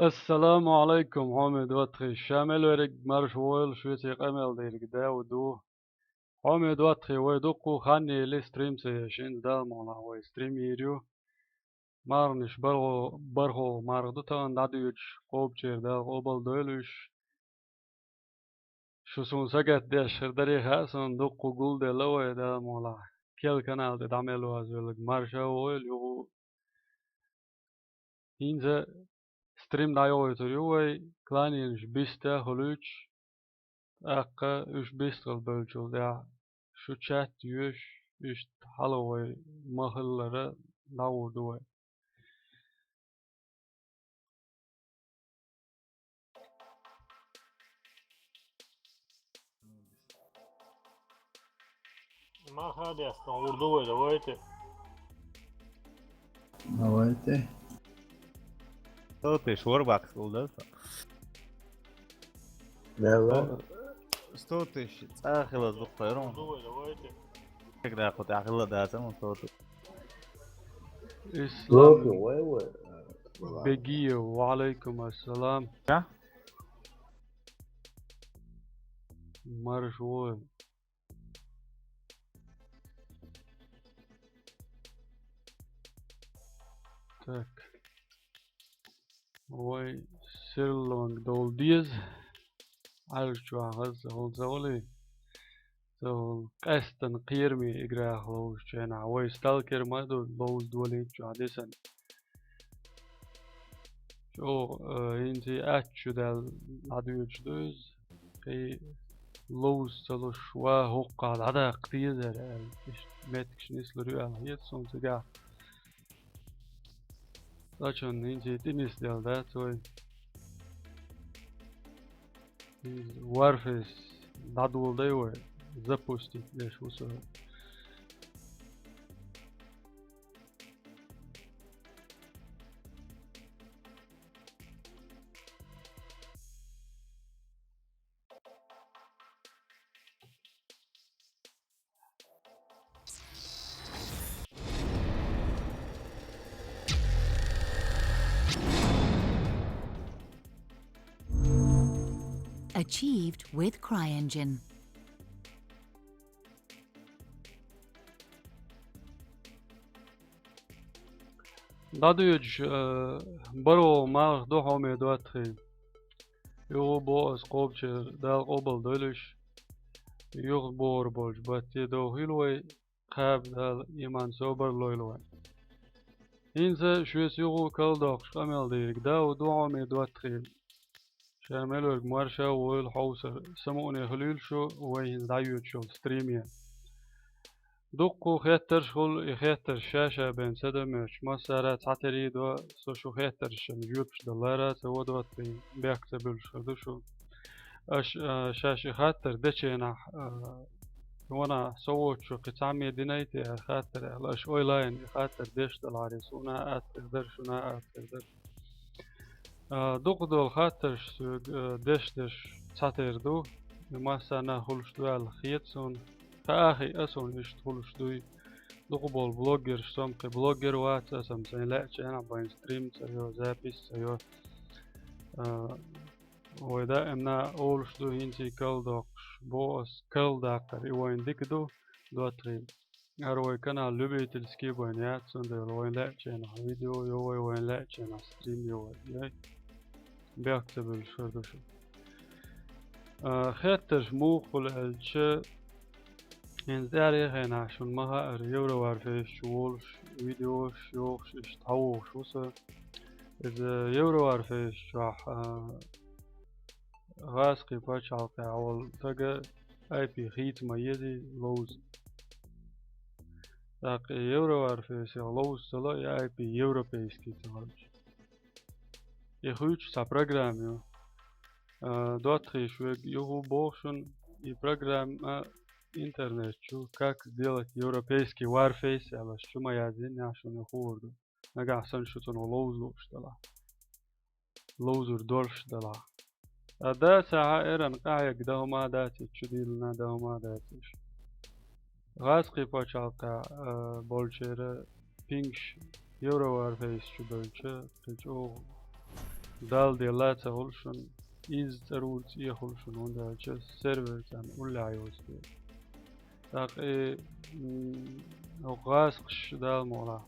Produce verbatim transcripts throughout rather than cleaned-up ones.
Ассаламу алайкум, хьоме доттагӀий. Ша мел верг марша войла, шуьца къамел дерг да ва ду. Хьоме доттагӀий, вай дуккха хан елли стрим ца еш, хӀинца Далла мукъалахь вай стрим йийр ю. Марханаш бархӀо-, бархӀо марха ду тахана дӀадоьдуш, къобчера Дала къобал дойла уьш. Шу суна сагатдеш хир дарий хаьа суна, дуккха гулделла вай, Далла мукъалахь. Кел канал тӀе дӀа мел ваза велларг марша войла юха. ХӀинца стрим дӀайохуьйтур ю вай, кланенаш биста хуьлуьйтуш, тӀаккха уьш биста хила бевллачул тӀаьхьа шу чат йоьшуш, иштта хьалха вай ма-хиллара дӀагӀур ду вай. Ма хадяс, там урдовой, давайте. Давайте. Что ты, Шорбакс был, да? Давай. Что ты, цӀа хилаза дукха, Ром? Урдовой, давайте. Когда хоть ахилла да, там что ты? Ислам Бегиев, ва алайкум ассалам. Я? Марша войла. Так. Вай серлонг довла деза. Ӏаьржа чохь хаза хӀума ца хуьлий? Ца хуьлу. Къаьстина кхераме играх ловзучу хенахь вай сталкер ма ду, ловза долийта чохь дисана. ЧӀогӀа, э, хӀинца и атта чу даьлла дӀадоьдуш ду иза. Кхин ловза ца луш, ва хӀокхахь дӀадаккха дезара аьлла, иштта меттигаш нислур ю аьлла хета суна цигахь. Цкъачунна хӀинца и тӀе нисделла дац вай. Иза Warface дӀадоладай вай, запустить деш ву со. Achieved with CryEngine. ДӀадоьдуш, э, баро малх ду хьоме доттагӀий. Юха боху ас кхобучера Дала къобал дойла уьш. Юха бохур болчу батте дохийла вай, кхаба Дала иман собар лойла вайн. ХӀинца шуьца юха калдоккхуш къамел дийриг да ва ду хьоме доттагӀий. Ша мел верг марша войла хьовсар. Самукъане хуьлийла шу вай хӀинца дӀайоьдуш йолу стриме. Дуккха хеттарш хуьлу, и хеттарш ша-ша бен ца дан моьттуш, массара цхьатерий до, со шу хеттаршна жоьпаш даллара ца вадоттий, бехк ца буьллуш хир ду шу. Аша, а, шаьш и хаттар деченахь, а, ванахь со воцучу кхин цхьамме динай те аьлла хаттар аьлла, аша ойла йина и хаттар деш далахьара, суна а атта хир дара, шуна а атта хир дара. А, дукха долу хаттарш соьга, а, деш-деш цхьатера ду. И массарна хуьлуш ду аьлла хета суна. Хаа хиъна суна иштта хуьлуш дуй. Дукха болу блогерш, со-м кхин блогер вац, аса-м сайн лаьа чӀенахь байн стрим ца йо, запись ца йо. А, вай даимна олуш ду, хӀинца и калдоккхуш, боху ас, калдаккхар и вайн дика ду, доттагӀий. ХӀара вай канал любительский бен яц, цундела вайн лаьа чӀенахь видео йо вай, вайн лаьа чӀенахь стрим йо вай, яй. Бехк ца буьллуш хир ду шу. А, хеттарш муха хуьлу аьлча, хӀинца тӀаьхьарчу хенахь шуна ма хаъара, Евроварфейс чу волуш, видеош йохуш, иштта хьан вохуш ву со. Иза Евроварфейс чохь, а, гӀазкхийн пачхьалкхехь волу стага I P хийца ма езий ловза. ТӀаккха и Евроварфейсех ловза ца ло, и I P европейский ца хилча. И хуьйцуш цхьа программа ю. А, доттагӀий, шуьга юха боху шуна, и программа интернет чу как сделать европейский Warface аьлла, чу ма яздинехь, шуна хуур ду. Нагахь санна шу цунах ловза лууш делахь. Ловзур долуш делахь. Ткъа дацахь а, эрна къахьегна дан хӀума а дац, и чу дийлина дан хӀума а дац уьш. ГӀазкхийн пачхьалкхехь, а, болчеран пингаш Евроварфейс чу бевлча, кхин чӀогӀа Дала делла ца хуьлу шуна, изза цӀарура цӀе хуьлу шуна, хӀунда аьлча сервер цӀена уллехь йоцу дела. ТӀаккха и, м, хӀокху гӀазкхаша, Дала мукъалахь,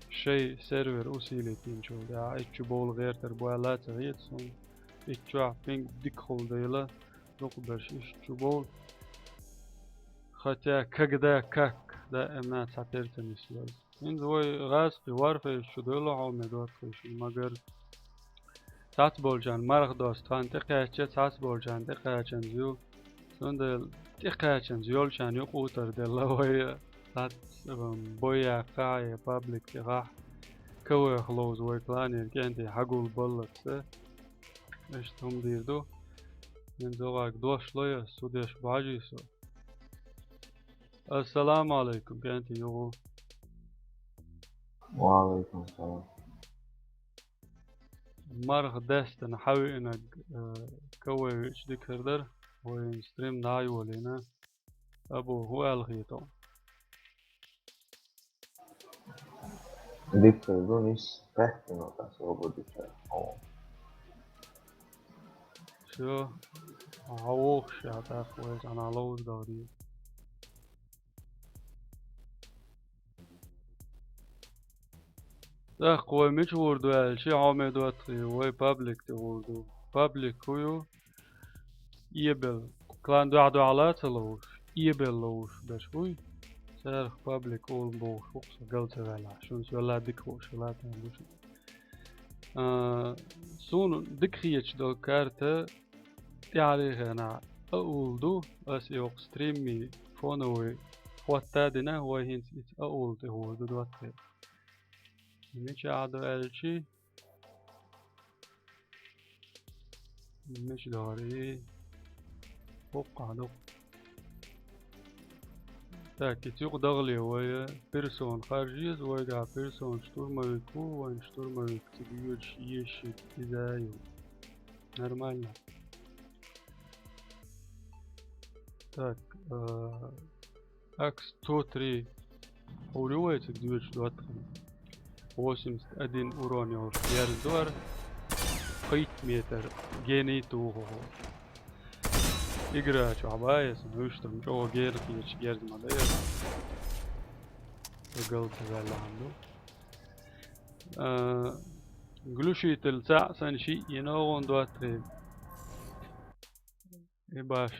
шайн сервер усилить йинчул тӀаьхьа итт чу бовла гӀертар бу аьлла а ца хета суна. Итт чохь пинг дика хуьлу дела, дукхахберш итт чу бовла. Хотя, когда как, даимна цхьатерра ца нисло иза. ХӀинца вай гӀазкхий Warface чу девлла хьо ме доттагӀий шуна, магар цхьацца болчарна марха доста тхан тӀекхаьчча, цхьацца болчарна тӀекхачанза ю. Цундела тӀекхачанза йолчарна юкъа утар делла вай, цхьацца, м, бой яккхахь я паблик тӀехь кавех ловза вай кланера кӀентий хьагулбаллалц. Иштта хӀума дийр ду. ХӀинца вайга дош лой ас, цу деш бу хьажий со. Ассаламу алайкум, кӀентий, юха. Ва алайкум салам. Марха даьстина хьан веанарг, э, кавай веача дика хир дара, вайн стрим дӀа а йолийна. Абу, хӀун аьлла хета хьуна? Дика хир ду, нийса хаьттина ву тхан свободичара. Всё, хьан вохуш ша тӀаккха вай цхьана ловза дагӀа дийр. ТӀаккха вай мича гӀур ду аьлча, хьо ме доттагӀий, вай паблик тӀе гӀур ду. Паблик хӀун ю? Эбел, клан дуьхьа-дуьхьал ца ловзуш, эбел ловзуш берш буй. Царах паблик олу бохуш ву-кх со, гал ца ваьллахь. Шуна со ла дика хууш хила тарлуш. А, суна дика хеташ долу карта тӀаьхьарий хенахь а улу ду, ас и хӀокху стриммий фоновый хӀотта а дина, вай хӀинца ица а улу тӀе гӀур ду доттагӀий. Мичахь ду аьлчи? Мича дахара и? ХӀокхахь ду-кх. Так, и цуьнга дахале вай персона харжа еза, вайгахь персона штурмовик ву, вайн штурмовик цига йоьдуш езаш иза а ю. Нормально. Так, а, Ак сто три. Хьур ю вай цига доьдуш доттагӀий. Восемьдесят один урон йолуш герз ду хӀара. Кхийтта метр гений туху хӀара. Игра чохь бан аса, вуьш там чӀогӀа гена кхеташ герз ма ду хӀара. Гал ца ваьллехь ду. А, глушитель цхьаъ санна шиъ йина вогӀун доттагӀий. И баш.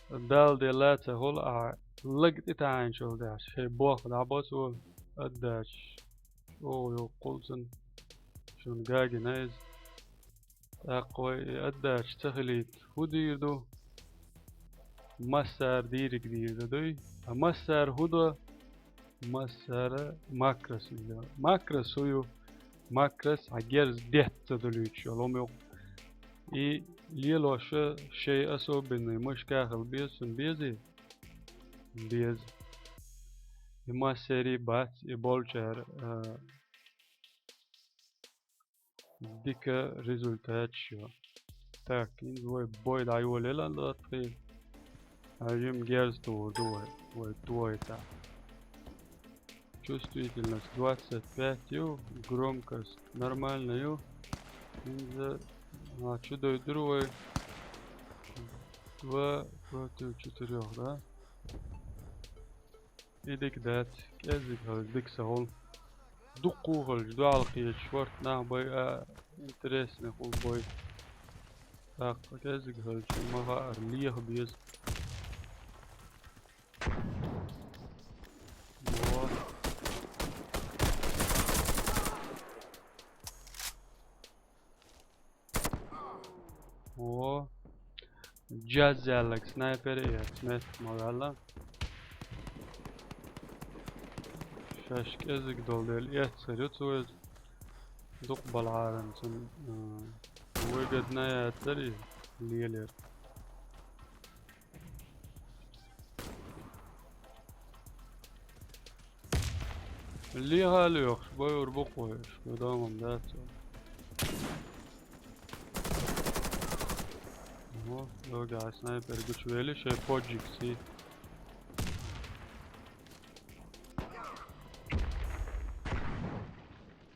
Дала делла ца хуьлу, ахьа лаг тӀетаьӀначул тӀаьхьа шайн болх дӀабо цо, аддачаш чӀогӀа йоккхула цунна, шуна гагина иза. ТӀаккха вай и аддачаш ца хилийта хӀун дийр ду? Массара дийриг дийр ду, дуй? Ткъа массара хӀун до? Массара макрос иза. Макрос хӀун ю? Макрос хьан герз детта ца дуьлуьйтуш йолу хӀума ю-кх. И лелоша шайн особенный мышка хила беза цунна, безий? Беза. И массерий бац, и болчара, а, дика результаташ ю. Так, хӀинца вай бой дӀайолаелла, доттагӀий. Хьажа-м герз тухур ду вай, вай тохийтахь. Чувствительность двадцать пять ю, громкость нормально ю. ХӀинца, а, чу дойдур вай. Два против четырёх, да? И дика дац, кӀеззиг хилча дика ца хуьлу. Дуккха а хилча, дуьхьал кхеташ, шорта нах бай а, интересный хуьлу бой. ТӀаккха кӀеззиг хилча, ма хаара, леха беза. Во. О, джаз яьлларг снайпер, и смет ма ваьлла. Шаьш кӀезиг долу дела эццар ю цо иза. Дукха балхьаран цунна, а, выгодная яцара и лелера. Леха лоьхуш, бойур бу кхойуш, ма домам дац. Ого, йога снайпер гучувели, шайн поджиг си.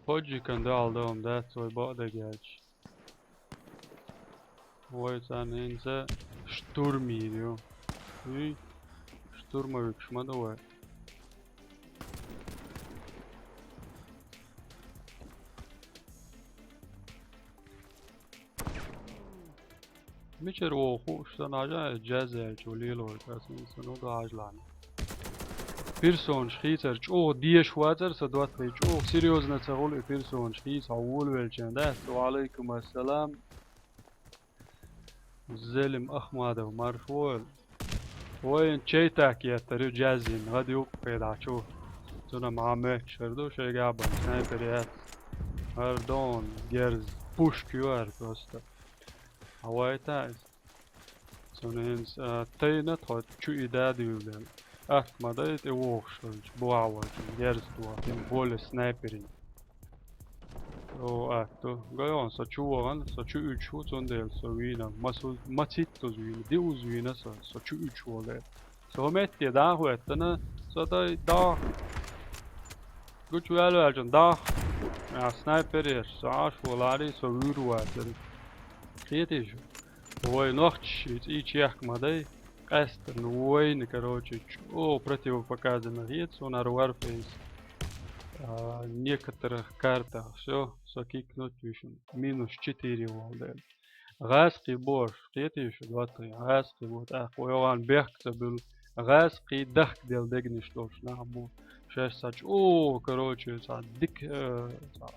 Поджикан дуьхьал дан дац вай бакъдерг аьлча. Вай царна хӀинца штурм йийр ю. Уй, штурмовикаш ма ду вай. Мичара вогӀу хууш санна хьажа, джаз аьлча лело вай, аса хӀинца санна ду хьажалахь. Персонаш хийцар чӀогӀа дезаш вацар са доттагӀий, чӀогӀа серьёзно ца хуьлу и персонаш хийца, хьо волавелча, да? Ва Ӏалайкум ассалам. Зелим Ахмадов, марша вогӀийла. Вайн чайтак еттар ю джаззина, гӀад юккъе дӀачу. Цунна ма моьттуш хир ду, шайгахь бан снайпер яц. ХӀара дон герз, пушка ю хӀара просто. Хьавайта иза. Цунна хӀинца, а, тайна тхо чу и да дуьйладелла. Атта ма дай тӀе вогӀуш хилча, бохьа волчун, герз тоха, тем более снайперин. О, атта. Гайон, со чу вахана, со чу уьдуш ву, цундела со вийна. Масуз, мациттуз вийна, диуз вийна со, со чу уьдуш волу дела. Со метте дӀа а хӀоьттина, со дай дӀа. Гучу ваьлла ваьлчун дӀа. А, снайпер еш, со Ӏаш волари, со вуьйр вацара. Кхетий шу? Вай нохчий цӀий чехка ма дай. Къаьстина вайна, короче, чу-, о, противопоказано хета суна хӀара Warface. А, некоторых картах. Всё, со кикнуть вишина. Минус четыре волу дела. ГӀаьскхий бу уьш, кхетий шу, доттагӀий, гӀаьскхий бу, тӀаккха вай йогӀан бехк ца буьллу, гӀаьскхий дахкаделла дегнаш долуш нах бу. Шаьш цхьа чӀогӀа, короче, цхьа дика, э, цхьа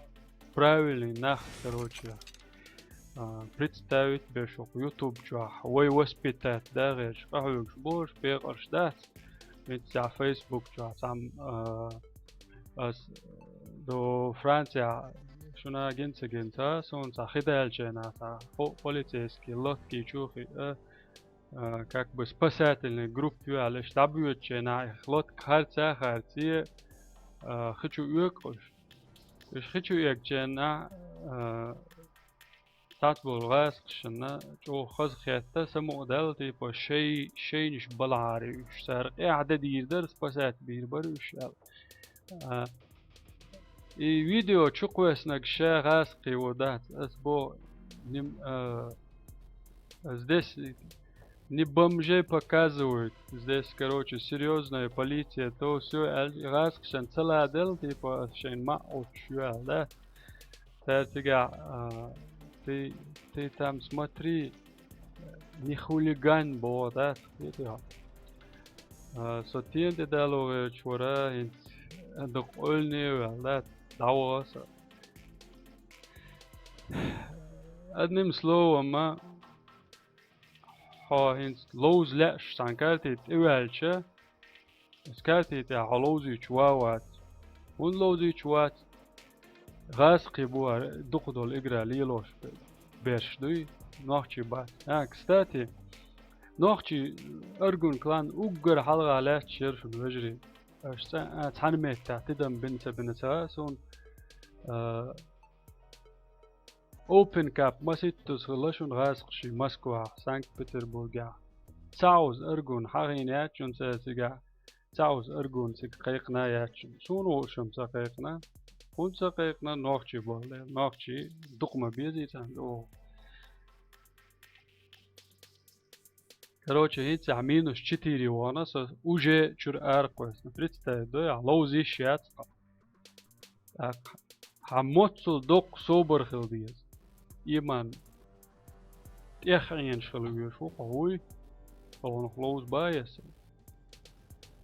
правильный нах, короче, а, представить беш оха YouTube чохь, вай воспитать да гӀерташ, къахьоьгуш болуш, пекъарш дац, митцахь Facebook чохь, цхьамма, а, Ас до Францияхь шуна гин ца гин ца, суна цхьа хи даьллачу хенахь цхьа хо-, полицейский лодки чу хиъа, а, как бы спасательный группа ю аьлла, иштта дӀабоьдучу хенахь, и лодка харца а харце, а, хи чу оьгу уьш. Уьш хи чу оьгучу хенахь, а, цхьацца болу гӀаскхашна чӀогӀа хаза хетта, самукъадаьлла, типа, шай-, шайнаш балахьара уьш. Цара къехьа де дийр дара, спасать бийр бара уьш аьлла. А, и видео чу кхоьссинарг ша гӀаскхий ву дац. Ас бо, ним-, а, здесь не бомжей показывают. Здесь, короче, серьёзная полиция, то всё, аьлла, гӀаскхашна ца ладелла, типа, ас шайна маьӀ оцуш ю аьлла, да? Цара цигахь, а, ты, ты там смотри, не хулигань боху, да, кхетий хьо? А, со тена тӀе дало гӀерташ вара, хӀинца дукха ойла не ваьлла, да, дӀаваха со. Одним словом, а, хьо хӀинца ловза лаьаш цхьана карти тӀе ваьлча, Оцу карти тӀехь хьо ловзуьйтуш ван вац. ХӀунда ловзуьйтуш вац? ГӀаскхий бу хӀара дукха долу игра лелош бе-, берш дуй, нохчий бац. А, кстати, нохчий Аргун клан уггар хьалха лаьтташ яра шуна, вежарий. Аша цӀа-, а, цхьана меттехь тидам бина ца бина ца хаьа суна, а, Open Cup масийттаза хилла шуна гӀаскхаший Москвахь, Санкт-Петербургехь. Цхьа уза Аргун хьахийна яц шуна цара цигахь, цхьа уза Аргун цига кхайкхина яц шуна. Суна вуо шуна ца кхайкхина. ХӀунда ца кхайкхина, нохчий боху дела. Нохчий дукха ма безий царна чӀогӀа. Короче, хӀинццехь минус четыре вахана, со уже чуьра ара кхоьссина. Представить до, ахь ловза йиш яц хьо. ТӀаккха хьан моццул доккха собар хила деза. Иман тӀех Ӏенаш хила везаш ву хьо, вуй? Хьо хӀунах ловза бан а сан.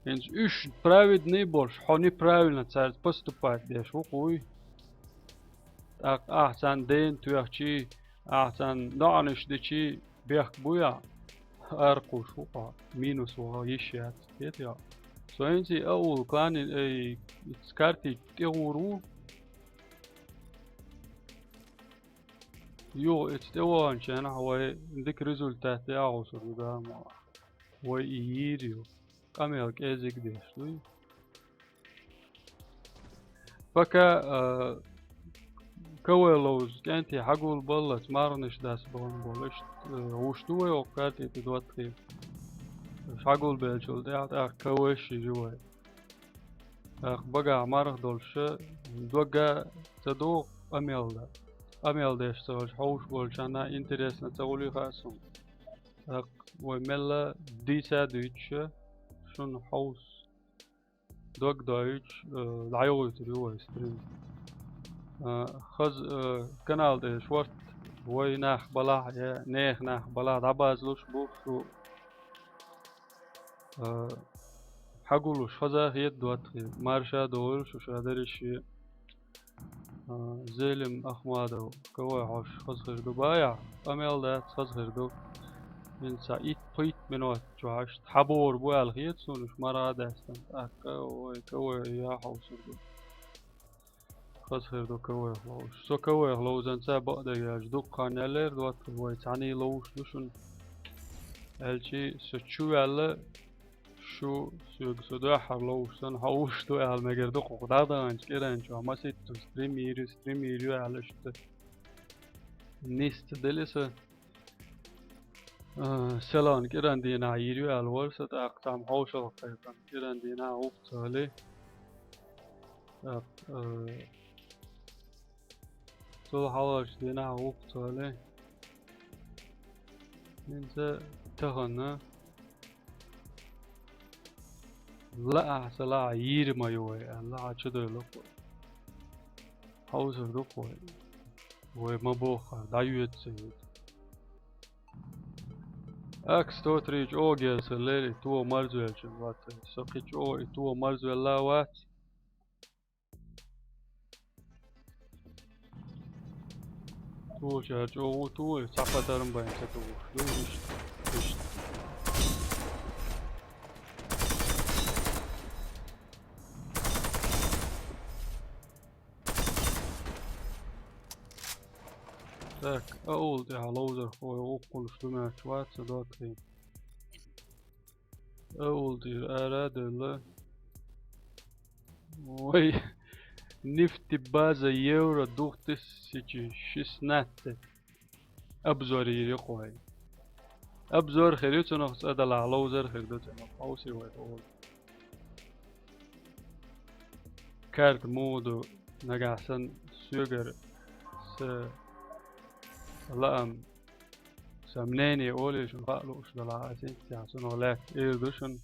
ХӀинца уьш праведный болуш, хьо неправильно цаьрца поступать деш ву хьо, вуй? ТӀаккха ахь царна дена тоьхчий, ахь царна доӀанаш дичий, бехк буй ахь? Ара кхуьуш ву хьо, минус ваха йиш яц, кхетий хьо? Со хӀинца и аул клани, ай, карти тӀе гӀур ву. Юха ица тӀе ваханчу хенахь вай дика результат яхьуш ву гама. Вай и йийр ю. Къамел кӀезиг деш дуй. Пока, а, КВ ловза кӀентий хьагулбаллалц марханаш дас бахана болу, иштта, а, гӀуш ду вай оккха карти тӀе доттагӀий. Хьагулбеллачул тӀаьхьа тӀаккха КВ-ш йижа вай. ТӀаккха багахь марха долуш, дога ца догӀу къамел дан. Къамел деш ца хилча, хьовш болчарна интересно ца хуьлий хаьа суна. ТӀаккха вай мелла дийца а дуьйцуш, шуна хьовса дог доуьйтуш, э, дӀайохуьйтур ю вай стрим. Э, хаза, э, канал тӀе шорта вай нах балахь я нехан нах балахь дӀабазлуш бу шу, э, хьагулуш хаза а хета доттагӀий, марша а догӀийла шу ша дерриш а. А, Зелим Ахмадов, КВ хьош хаза хир ду баьхьа, къамел дац, хаза хир ду. ХӀинца итт-пхийтта минот чохь иштта хьабогӀур бу аьлла хета суна, уьш марха а даьстина. ТӀаккха, ой, КВ я хьовсур ду. Хаза хир ду КВ-х ловзуш. Со КВ-х ловзанца бакъдерг аьлча, дукха хан яьллера доттагӀий, вай цхьаьний ловзуш ду шуна. Аьлчи со чу ваьлла, шу соьга со дуьххьара ловзуш санна, хьовсуш ду аьлла мегар ду кху дӀадаханчу кӀиранчохь, масийтта стрим йийр ю, стрим йийр ю аьлла иштта. Нисца делира сан. А, селан кӀиран дийнахь йийр ю аьлла вара сан, тӀаккха цхьамма хьошалгӀа кхайкхина. КӀиран дийнахь вукху ца хили. ТӀаккха, а, цул хьалхарчу дийнахь вукху ца хили. ХӀинца тахана лаахь ца лаахь йийр ма ю вай аьлла, хьан чу девлла кху. Хьовсур ду кху вай. Вай ма боххара, дӀайоьду ца йоьду. Акс сто три чӀогӀа герсар лели, и то марзвелчун вац. Со кхин чӀогӀа и то марзвелла вац. Тулчара чӀогӀа ву туле, цхьа патарм байн ца тулуш ду, иштта, иштта. Так, аул тӀехь ловзархой гӀуллакх хуьлуш ду моьттуш вац сан доттагӀий. Аул тӀера ара а девлла. Ой, нефтебаза евро две тысячи шестнадцать. Обзор йийр ю кху вай. Обзор хир ю цунах, цӀа далахь ловзар хир ду цунах. Хьовсий вай тӀе. Карта муха ду нагахь санна соьгара сан лаам, сан мнение олий шуна, хаа лууш далахь аса, цунах лаьтта эр ду шуна.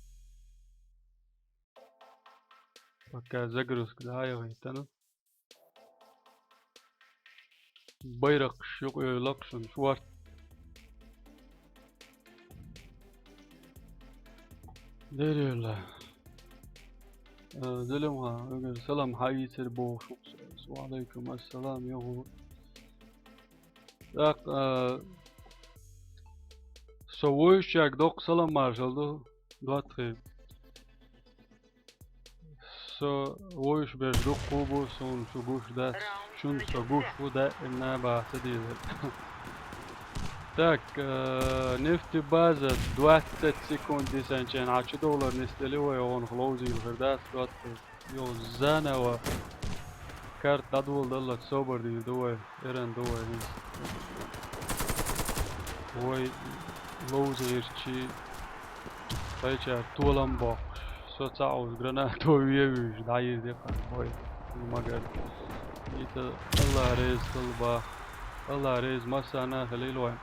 Пока загрузка дӀаяхийтина. Байракхаш юкъа йойла-кх шуна, шорта. Деррила. Э, Зелимхан, угар салам хьаийцар бохуш ву-кх со. Ва алайкум ассалам, йоху. ТӀаккха, э, со вуьйшучаьрга доккха салам маршалла ду, доттагӀий. Со вуьйш берш дуккха а бу, суна шу гуш дац, шуна со гуш ву даимна баха ца дезар. Так, э, нефтебаза двадцать секунд дисанчен Ӏа чу довлар нисделла вай, гӀонах ловзийла хир дац, доттагӀий. Йо, заново карта дӀадоладаллалц собар дийр ду вай, эрна ду вай. Вай ловзагӀирчий кхечара толам боккхуш, со цхьаъ волуш гранато вевзаш дӀайийр ди-кх вай, магар. Ита Аллах реза хила баха. Аллах реза массарна а хилийла вайн.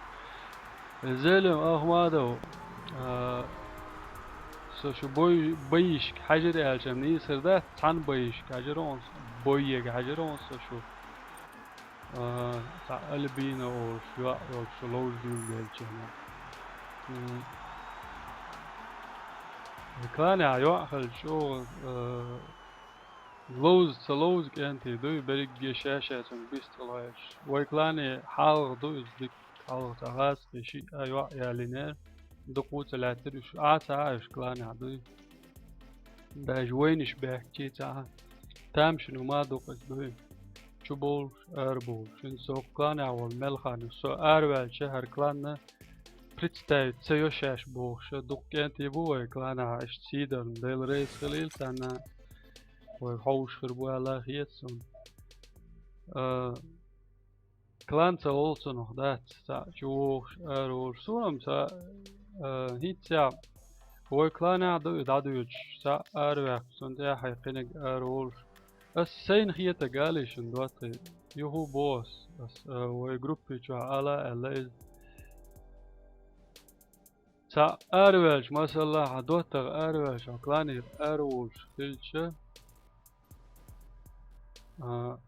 Зелим Ахмадов, а, со шу бой-, байишка хьаьжира аьлча-м нийса хир дац, цхьана байишка хьаьжира хьуна со, бойега хьаьжира хьуна со шу. А, цхьа Альбина олуш, йоӀ йолуш шу ловза дуьйла делча. М. Кланехь йоӀ хилча чӀогӀа, а, ловза ца ловза кӀентий дуй, берриге ша-ша цунга бистхила хьаьжча. Вай клане хьалха ду иза дика. Хьалха цхьа гӀазкхий шиъ а йоӀ ялийнера, дукха а ца лаьттира уьш, Ӏа ца Ӏа уьш кланехь дуй. Даже вайнаш баьхкича а, тамашийна ма дукха иза дуй. Чу бовлуш, ара бовлуш. ХӀинца со кланехь волу мел хан ю. Со араваьлча хӀара кланна представить ца йо шаьш бохуш, дукха кӀентий бу вай кланехь, иштта сийдолу, Дела реза хилийла царна, вай хьовш хир бу аьлла хета суна. А, Клан ца волу цунах дац, цхьаъ чу вогӀуш, ара волуш. Суна-м цхьа, а, хӀинцца Вай кланехь ду и дӀадоьдуш, цхьаъ араваьккхича, цунна тӀехьа кхиниг араволуш. Ас сайна хетарг алий шуна, доттагӀий? Юха боху ас, ас, а, вай группи чохь ала аьлла иза. Цхьаъ араваьлча, масала, хьан доттагӀа араваьлча, хьо кланера араволуш хилча, а,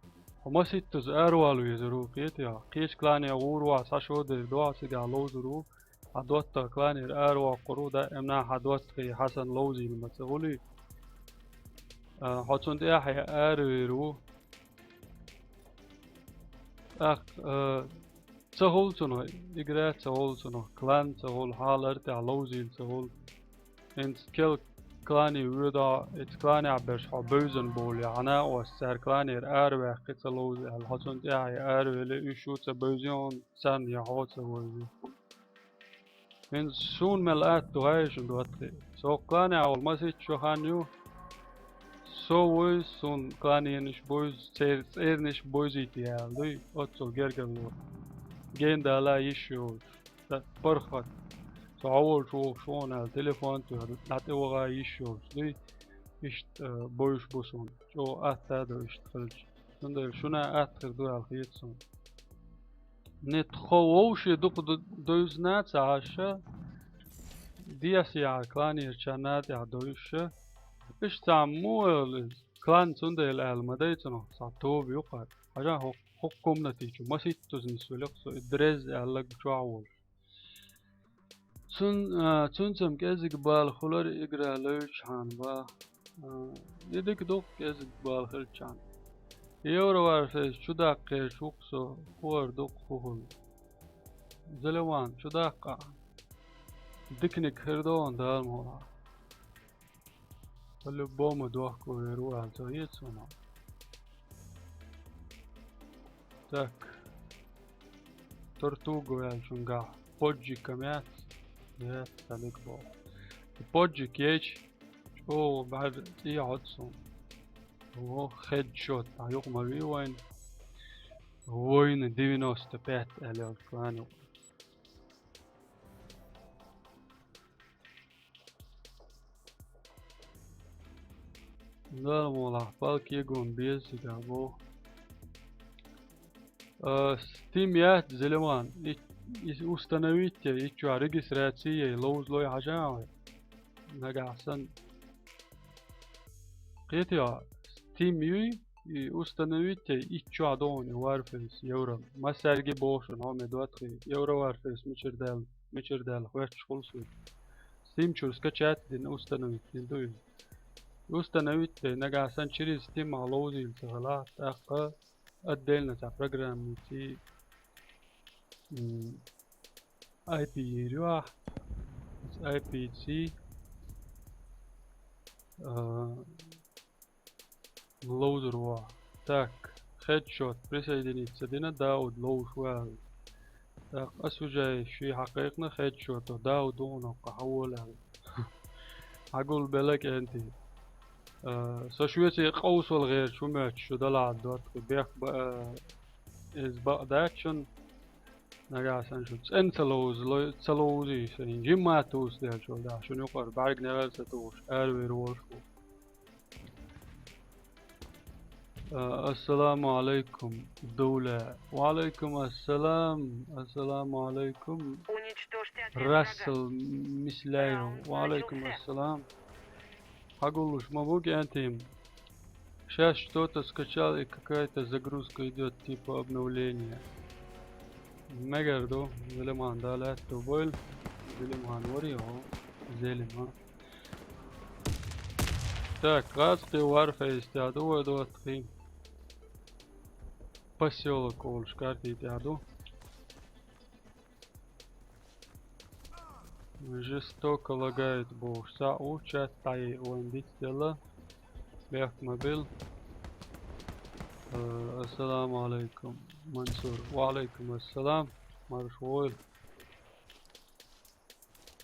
хьо масийттаза аравала везар ву, кхетий хьо? Кхечу клане гӀур вахь, цхьа шо дерг дохьа цигахь ловзар ву, хьан доттагӀа кланера аравоккхур ву, даимна хьан доттагӀий хьан санна ловзийна ма ца хуьлий. А, хьо цунна тӀехьа аравер ву. ТӀаккха, а, ца хуьлу цунах, игра ца хуьлу цунах, клан ца хуьлу, хьалар тӀехь ловзийла ца хуьлу. ХӀинца кел клане воьдахь, эца кланехь берш хьо бевзан бовлий, хьан накъостий цара кланера араваьккхи ца ловза аьлла, хьо цунна тӀехьа аравелли, уьш шу ца бевзий хьуна, царна я хьо ца вевзий. ХӀинца суна мел атта ду хьаьжа шуна, доттагӀий. Со кланехь волу масийтта шо хан ю. Со вуй, суна кланенаш буйзу, церан цӀернаш буйзийта яьлла дуй, оццул гергарло. Гендала йиш йолуш, ца паргӀат. Со хьо волчу вохуш ву хьуна аьлла, телефон а туьйхира, дӀа тӀе ваха йиш йолуш дуй. Иштта, а, буйш бу суна. ЧӀогӀа атта а ду иштта хилча. Цундела шуна а атта хир ду аьлла хета суна. Не тхо вовше дукха ду-, дуьйзна ца Ӏаш, десяхь кланерчарна тӀехь дуьйш. Иштта цхьа муха вевлла иза? Клан цундела аьлла ма дай цунах, цхьа тоба ю кхара. Хьажа хӀокху, хӀокху комнати чу маситтаза нисвелла со, и Дрез аьлла чохь волуш. Цун-, а, цуьнцам кӀезиг бала хуьлура игра левчхьана бах. А, и дика ду-кх кӀезиг бала хилчхьана. Евроварфейс чу даккхерчу ву-кх со, хӀора ду-кх хӀун хуьлу. Зелеван, чу даккха ахь. Диканиг хир ду хьуна, Дала мукъ лахь. По-любому дохко вер ву аьлла, цо хета суна. Так. Тортуга ваьллачуьнгахь поджик-м яц? Яц, ца дика боху. И поджик еча, чӀогӀа бӀаьрга цӀе хьоцу суна. О, хедшот, а юкъа ма вий вайна. Война девяносто пять аьлла йолчу клане. Нормально, палки гон беза цигахь боху. А, Steam яц, Зелиман. И, и установить яй, и чохь регистрация яй, ловзалой хьажа вай. Нагахь санна. Кхетий хьо, Steam юй, и установить яй, и чохь догӀун и Warface, Евро. Массаьрги боху шуна, хьо ме доттагӀий, Евро Warface мичара даьлла, мичара даьлла, хоьттуш хуьлу суна. Steam чуьра скачать дина, установить дина ду иза. Установить дай, нагахь санна через Steam ахь ловзийла ца хилахь, тӀаккха отдельно цхьа программица, м, I P йийр ю ахь. Оцу I P-ций, а, ловзар ву ахь. Так, хедшот, присоединиться дина, Дауд ловзуш ву аьлла. Так, ас уже ший хьакхайкхина хедшото, Дауд ву хьуна хьан волу аьлла. Хьагулбелла кӀентий. А, со шуьца къовсавала гӀерташ ву моьттуш, шу далахь доттагӀий бехк ба-, а, иза бакъ дац шуна. Нагахь санна шу цӀена ца ловза-, ца ловзий, шайн жимма а туса делчул тӀаьхьа, шуна юкъара бӀаьрг негӀар ца тухуш, аравер волуш ву. А, ассаламу алайкум, Дуля. Ва алайкум ассалам. Ассаламу алайкум. Уничтожьте отряд врага. Рассел Мисляев. Раунд начался. Ва алайкум ассалам. Хьагуллуш ма бу, кӀентий. Щас что-то скачал и какая-то загрузка идёт, типа обновления. Мегар ду, Зелимхан, Дала аьтту бойла. Зелимхан вари хьо? Зелимхан. Так, гӀазкхи Warface тӀехь ду вай доттагӀий. Посёлок олуш карти тӀехь ду. Жестоко лагает бохуш, цхьаъ ву, чат дӀайайа вайн диц делла. Бехк ма билла. Э, ассаламу алайкум, Мансур. Ва алайкум ассалам. Марша войла.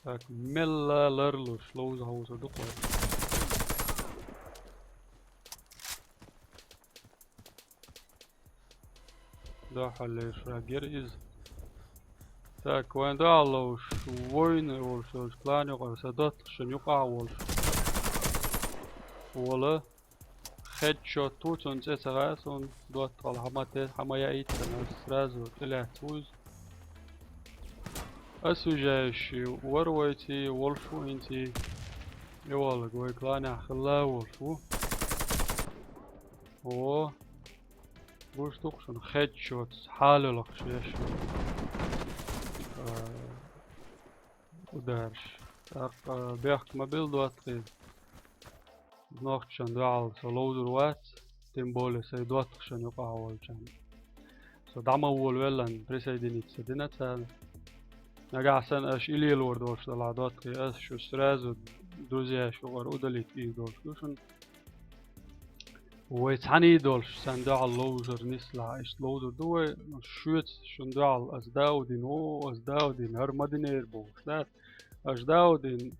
Так, мелла ларлуш, ловза хьовса ду кхой. Дуьххьарлераш вагира иза. Так, вайн дуьхьал ловзуш, война волуш йолчу клана юкъара сан доттагӀашна юкъахь волуш вола. Хедшот ву, цунна цӀе ца хаьа суна, доттагӀалла хьан ма те, хьан ма яийта сан, ас сразу тӀелаьцна ву иза. Ас вижаеш вара вайций, волуш ву хӀинций. И валлаг вай кланехь хилла волуш ву. О, гуш ду-кх шуна, хедшот, хьалалахаш еш. А, ударш. ТӀаккха бехк ма билла доттагӀий. Нохчашна дуьхьал со ловзур вац, тем более сайн доттагӀашна юкъахь волчарна. Со дӀа ма волавеллан, присоединиться дина царна. Нагахь санна аша и лелор долуш делахь, доттагӀий, ас шу сразу друзьяш юкъара удалить ийр долуш ду шуна. Вай цхьаьний долуш, сан дуьхьал ловзар нислахь, иштта ловзар ду вай, шуьца шуна дуьхьал ас Даудин ву, ас Даудин, хӀара ма динера бохуш дац. Аша Даудин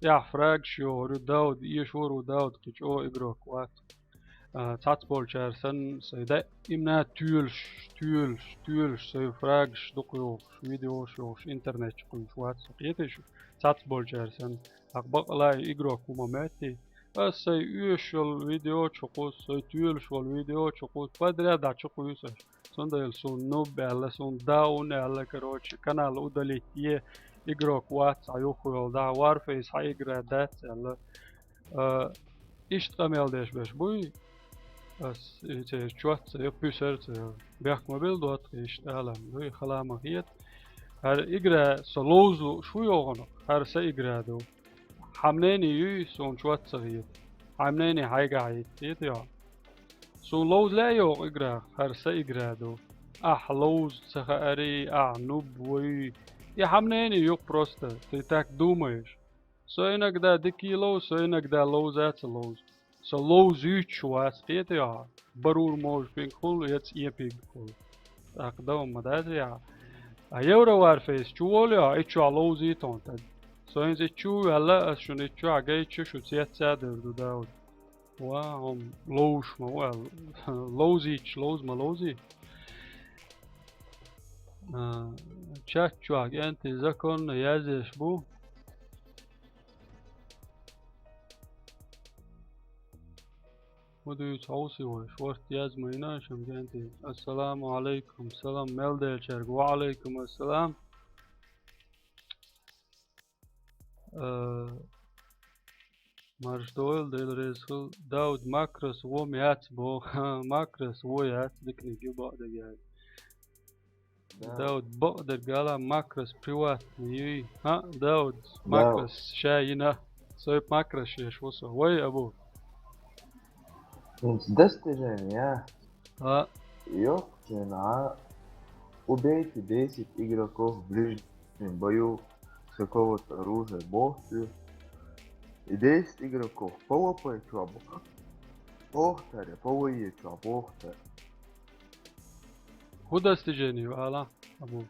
тӀехь фрагаш йохур ю, Дауд эшор ву, Дауд кхин чӀогӀа игрок вац. А, цхьацболчара санна, сайн даимна тоьлуш, тоьлуш, тоьлуш, сайн фрагаш дукха йохуш, видеош йохуш, интернет чу кхуьйсуш вац со, кхетий шу? Цхьацболчара санна, хьакха бакъ а игрок ву ма моьттий. Ас сайн оьшуш йолу видео чу кхуссу, сайн тоьлуш волу видео чу кхуссу, подряд а чу кхуьйсу аш. Цундела суна нуб аьлла, суна даун аьлла, короче, канал удалить е, игрок вац хьан юххе йолу, да, Warface хьан игра дац аьлла. А, иштта къамел деш берш буй? Ас и церан чот ца йо, пуьсар ца йо. Бехк ма билла доттагӀий, иштта ала ма дуй, хала ма хета. ХӀара игра со ловза лууш ву йогӀунах, хӀара сан игра ду. Хьан мнение юй, суна чот ца хета. Хьан мнение хьайгахь йита, хета йо? Суна ловза лаьа йогӀу играх, хӀара сан игра ду. Ахь ловза ца хаарий, ахь нуб вуй. И хьан мнение ю-кх просто, ты так думаешь. Со иногда дикий ловза, со иногда ловза а ца ловза. Со ловзуьйтуш вац, кхетий хьо? Барур можа пинг хуьлу, яц эпиг хуьлу. ТӀаккха дан ма дац яхьа. А Евро Warface чу волу яхьа, и чохь ловзийта хьуна таг. Со хӀинца и чу ваьлла, ас шуна и чохь гайча, шу цецца а дер ду, Дауд. Ва, хьо ловзуш ма ву аьлла. Ловзийча ловза ма ловзий. А, чат чохь кӀентий законно язъеш бу. ХӀун дуьйцу хьовсий вай, шорта язма йина шуна кӀентий. Ассаламу Ӏалайкум, салам мел делчаьрга. Ва Ӏалайкум ассалам. Э, марш дойла, Дела реза хила. Дауд, макрас вон яц боху. Макрас вон яц, диканиг ю бакъдерг аьлла. Да. Дауд, бакъдерг ала, макрас приватный юй. ХӀаъ, Дауд, Дауд. Макрас ша йина. Сой макрас еш ву со. Вай, Абу. ХӀинца достижение, а? А. Ёхчина, а? Убейте десять игроков в ближнем бою с какого-то оружия. Бохту. И десять игроков. По ВП чё, бо-, бохтаре, по ВЕ чё, бохтаре. ХӀун достижение ю, ала, Абу?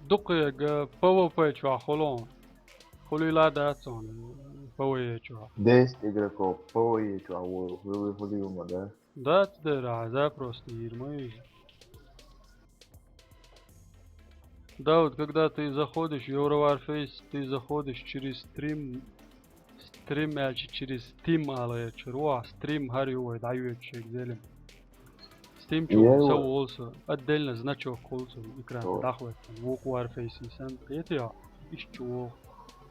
Дукхега П В П чохь хуьлу хьуна. Хуьлийла дац хьуна П В Е чохь. Десять игроков П В Е чохь ву-, ву-, ву-, ву-, ма да? Дац дера, запрос дийр ма ю иза. Да, вот когда ты заходишь в Евроварфейс, ты заходишь через стрим, стрим аьлча через Steam ала яцара ву, стрим хӀара ю вай дӀайоьдуш ерг, Зелим. Steam чу ву, са волу со, отдельно значок хуьлу цунна, экран тӀе дӀахӀоьттина. Вукху Warface-ийн санна, кхетий хьо? Иштта чу вогӀу.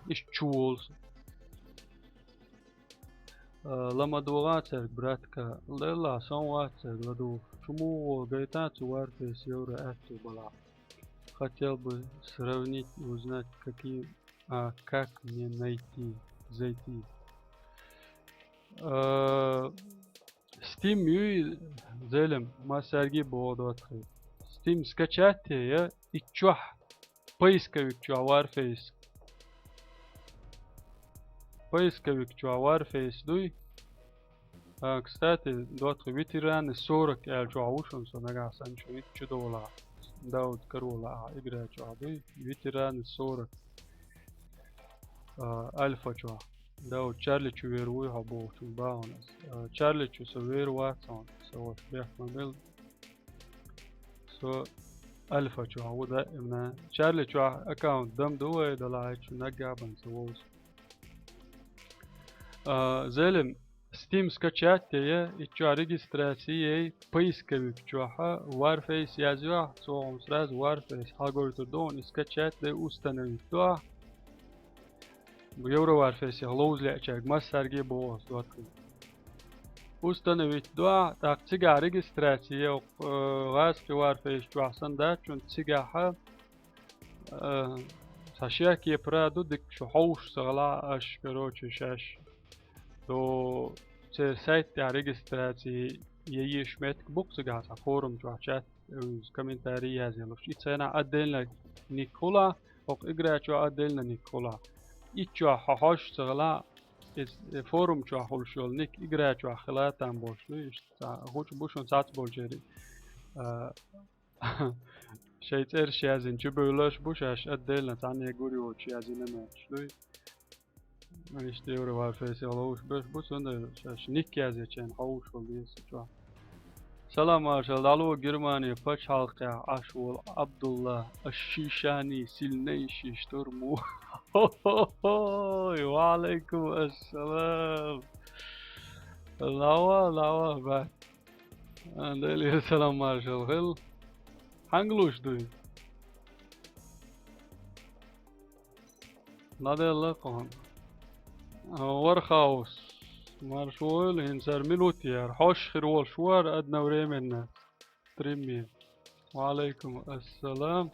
Иштта чу волу со. А, ла ма догӀа цаьрга, братка. Лелла, сан вац цаьрга ладугӀуш. Чу муха гайтан цу Warface Евро аьтту балахь. Хотел бы сравнить и узнать, какие, а, как мне найти, зайти. А, Steam юй, Зелим, массаьргий боху доцахь. Steam скачать е, я и чохь, поисковик чохь Warface. Поисковик чохь Warface дуй. А, кстати, доцахь, ветераны сорок аьлла чохь ву шуна, со нагахь санна шу вит чу довла. Дауд Карола а игра чохь дуй. Ветераны сорок. А, альфа чохь. Да, вот Чарли чу вер вуй хьо бохучун бахьана ас. А, Чарли чу со вер вац хьуна. Со вот бехк ма бел. Со Альфа чохь ву даимна. Чарли чохь аккаунт дам ду вай, далахьа чу наггахь бан ца вовза. А, Зелим, Steam скачать де, и чохь регистрация ей, поисковик чохь, Warface язъяхь, цо хьуна сразу Warface хьагойтур ду, и скачать де, установить ду ахь. Евро Warface-ах ловза леъчаьрга массаьрга а боху ас доттагӀий. Установить ду ахь, тӀаккха цигахь регистрация ей, э, гӀазкхи Warface чохь санна дац, чун цигахь, э, цхьа шек кепара ду, дика шу хьовш ца гӀала аш, короче, шаьш. До церан сайт тӀехь регистрация еш меттиг бу-кх цигахь цхьа форум чохь чат, э, комментарий язъялуш. И цхьанна отдельно ник хуьлу, хӀокху игра чохь отдельно ник хуьлу. И чохь хьо хьожуш ца гӀала, иза, э, форум чохь хуьлуш йолу ник игра чохь хила там болуш ду, иштта цхьа гучу бу шун цац болчерий. А, шайн цӀераш язйина чу бевллаш бу шаьш, отдельно цхьанне гур йоцуш язйина метташ дуй. Иштта Евро Warface-ах ловзуш берш бу, цундела шаьш ник язйича хьовш вала деза чохь. Салам, маршалла, дӀало Германи пачхьалкхехь Ӏаш волу Абдулла, аш шишани сильнейший штурму. Ой, ва Ӏалайкум ассалам. Лава, лава, бат. А, Делера салам маршалла хила. Хьанга луш дуй? Наделла кхуьнан. А, Вархаус. Марша войла, хӀинца ара минут яра. Хьош хир волуш вара одновременно. Стримме. Ва Ӏалайкум ассалам.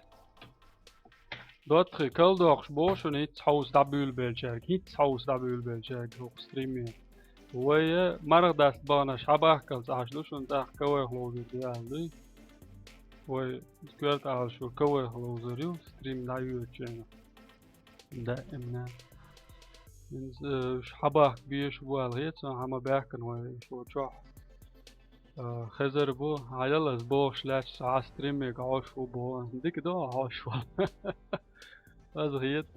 ДоттагӀий, калдоккхуш боху шуна хӀинцца хьовса дӀабуьйлабеллачаьрга, хӀинцца хьовса дӀабуьйлабеллачаьрга хӀокху стримме. Вай, э, марха даста баханаш хьабахкалц Ӏаш ду шуна, тӀаккха кавайх ловзур ду аьлла дуй. Вай коьрта Ӏалашо кавайх ловзур ю, стрим дӀайоьдучу хенахь. Даимна. ХӀинца, э, уьш хьабахка безаш бу аьлла хета суна, хьан ма баьхкина вай, шу чохь. Э, хезар бу, хьан яллалц бохуш лаьтташ, хьан стриммега хьош ву боху. Дика ду хьош вала. Аса хета.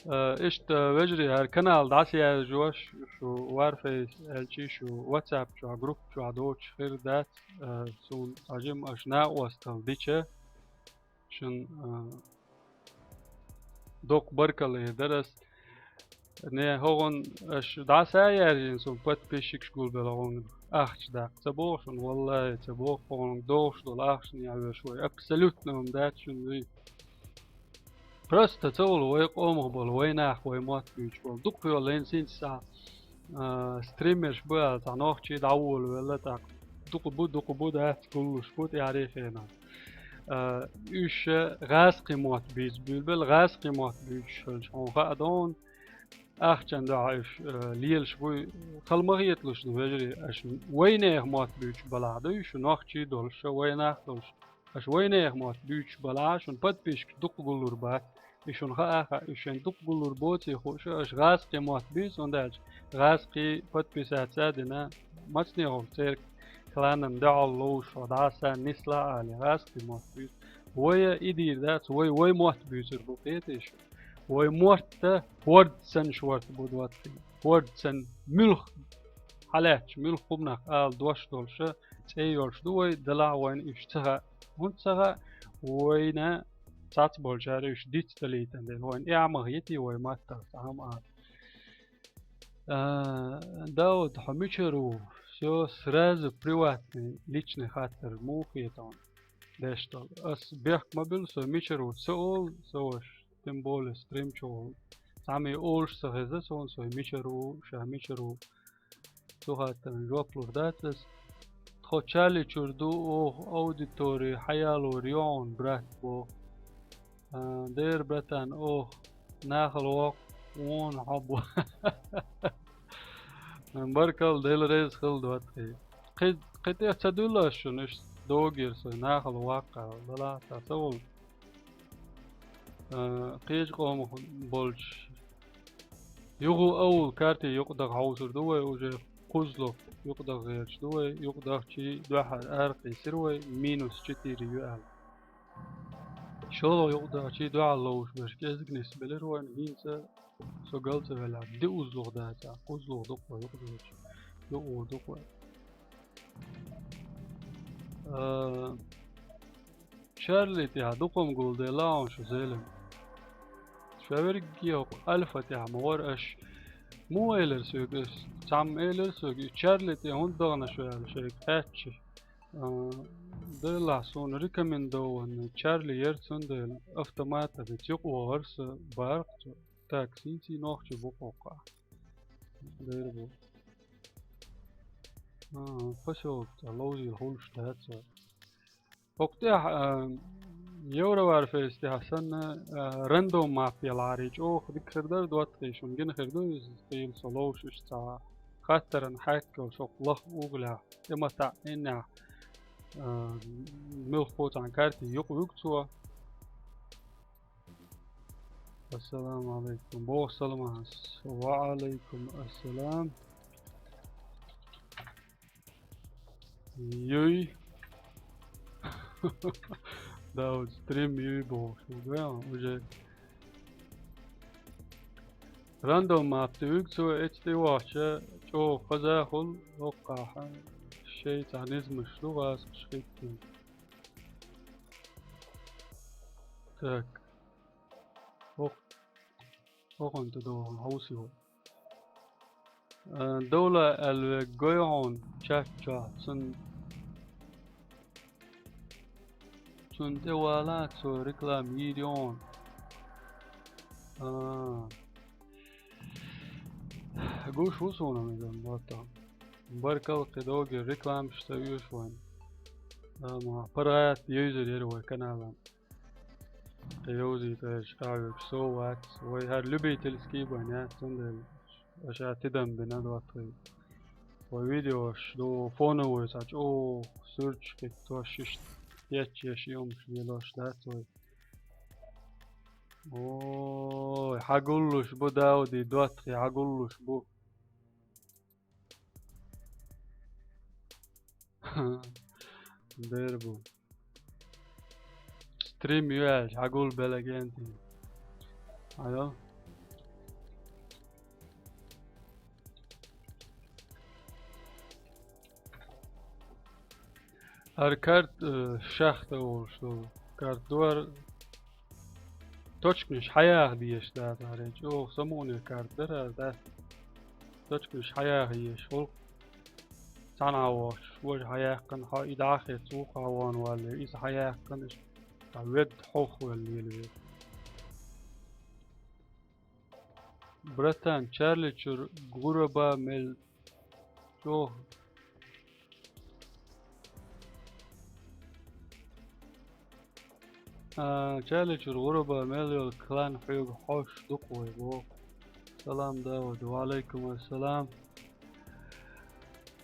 Э, иштта, вежарий, хӀара канал дӀасаяржош, шу Warface аьлчи, шу WhatsApp чохь, группа чохь доцуш хир дац, э, суна цхьа жимма аша накъосталла дича. Шун, а, доккха баркалла эр дара ас. Не, хӀогӀун аша дӀаса а яьржина, суна подписчикаш гулбелла хӀогӀун ахча даккха. Ца боху шуна, валлахӀи, ца боху, хӀогӀун дохуш долу ахча яхьвеш вай. Абсолютно хӀума дац шуна вий. Просто ца волу вай къомах болу, вай нах, вай мотт буьйцуш болу. Дукха йолу хӀинца синца схьа а, стримерш бу аьлла, цхьа нохчий дӀаволавелла, тӀаккха дукха бу, дукха бу, дац, гуллуш бу тӀаьхьарий хенахь. А, уьш гӀазкхи мотт буьйцу буьйлабелла, гӀазкхи мотт буьйцуш хилча, хьуна хаа ду хьуна, ахчан дуьхьа уьш, а, лелаш буй, хала ма хеталуш ду, вежарий, аша вайнехан мотт буьйцуш балахь дуй, шу нохчий долуш, шу вайнах долуш. Аша вайнехан мотт буьйцуш балахь, шуна подписчикаш дукха гуллур бац. И шуна хаа а хаьа, уьш шайн дукха гуллур боций хууш, аша гӀазкхи мотт буьйцу, хӀунда аьлча гӀазкхи подписаться а дина, мацнехула церан кланан дуьхьал ловзуш хьо дӀаса нисла а али, гӀазкхи мотт буьйцу. Вай а и дийр дац, вай, вай мотт буьйцур бу, кхетий шу? Вай мотт а хӀорд санна шорта бу доттагӀий. ХӀорд санна муьлх хьалаьтташ, муьлх хӀуманах ала дош долуша, цӀе йолуш ду вай, делахь вайна уьш ца хаьа. ХӀунда ца хаьа? Вайна цац болчара уьш диц далийтан дела. Вайна эхь ма хетий вай маттах цхьа хӀума ала. А, Дауд, хьо мичара ву? Всё, сразу приватный, личный хаттар муха хета хьуна? Деш долу. Ас бехк ма билла, со мичара ву ца олу, со ваша. Тем более стрим чу волу. Цхьамма олуш ца хеза суна, со мичара ву, ша мичара ву. Цу хаттарна жоп лур дац ас. Тхо Чарли чуьра ду, оха аудитори хьаялор йоӀун брат боху. А, дера, братан, оха нахала воккху, вон хьо бу. Баркалла, Дела реза хила доттагӀий. Кхи, кхи тӀе ца дуьллу ас шуна, иштта догийра со, нахала ваккха, далахь, ца, ца волу. А, кхечу къомах болчу. Юху аул карти юкъадаха хьовсур ду вай уже, кхузлух юкъадаха гӀерташ ду вай, юкъадахчий дуьхьал аракхийсира вай, минус четыре ю аьлла. ШолгӀа юкъадахчий дуьхьал ловуш берш кӀезиг нисбелира вайна, хӀинца со гал ца велахь, диъ узлух дацахь, кхузлух дукха вай юкъадахчий, юкъа дукха вай. А, Чарли тӀехьа дукха ма гулделла хьуна шу, Зелим. Ша верриге хӀокху Альфа тӀехь ма вара аш. Муха элира соьга ас? Цхьамма элира соьга, и Чарли тӀе хӀунда дахана шу аьлла шайга хаьттича. А, делахь суна рекомендованный Чарли яра, цундела автоматом юкъа вахара сан баркъ цо. Так, синций нохчий бу кхоккха. Дера бу. А, посёлок цӀа ловзийла хуьлуш дац вай. ХӀокху тӀехь, а, Евроварфейс тӀехь санна, а, рандом мап ялахьара, чӀогӀа дика хир дара, доттагӀий, шуна гина хир ду иза, тӀейла со ловш иштта цхьа хаттаран хьаьг йолуш хӀокху лаха угӀалехь, тӀе ма таӀинехь, а, муьлхха цхьана карти юкъа вуьгу цо. Ассаламу алейкум. Боху салам ас. Ва алейкум ассалам. Юй. Да, вот стрим юй боху. Да, уже. Рандом мап тӀе вуьгу цо, эцу тӀе вахча, чӀогӀа хаза хуьлу, хӀокхахь шайн цхьа низамаш ду, гӀазкхаша хӀиттина. Так. Ох. Оханта догӀу хьовсийла. А, Довла аьлла вега гой хьуна чат чохь, цун, цунна тӀе вала цо реклама йийр ю хьуна. А. Гуш ву суна иза, мотта. Баркалла кхин доггера рекламаш ца оьшу вайн. Амма паргӀат йовзар яра вай каналан. Кхин йовзийта аьлча, къахьоьгуш сов вац. Вай хӀара любительский бан яц, цундела аша тидам бина доттагӀий. Вай видеош ду фоновый, цхьа чӀогӀа суьрташ хӀиттош, иштта етташ еш йомаш лелош дац вай. Ой, хьагуллуш бу, Дауди, доттагӀий, хьагуллуш бу. Дер бу. Стрим ю аьлча, хьагул белагентий. Алло. ХӀара карт, э, шахта волуш долу карт ду хӀара. Точканаш хьаяха дезаш дац хӀара, чӀогӀа самукъане карт дара хӀара, да? Точканаш хьаяха езаш, гӀуллакх цхьана а вахчаш, важа хьаяьккхина, хьо и дӀа а хецна, вукху а вахна валле, иза хьаяьккхина, иштта ведда хьовха велла лелаве. Братан, Чарли чуьра гӀураба мел чӀогӀа. А, Чарли чуьра гӀураба мел йолу клан хьоьга хьош дукха вай боху. Салам, Дауд. Ва алейкум ассалам.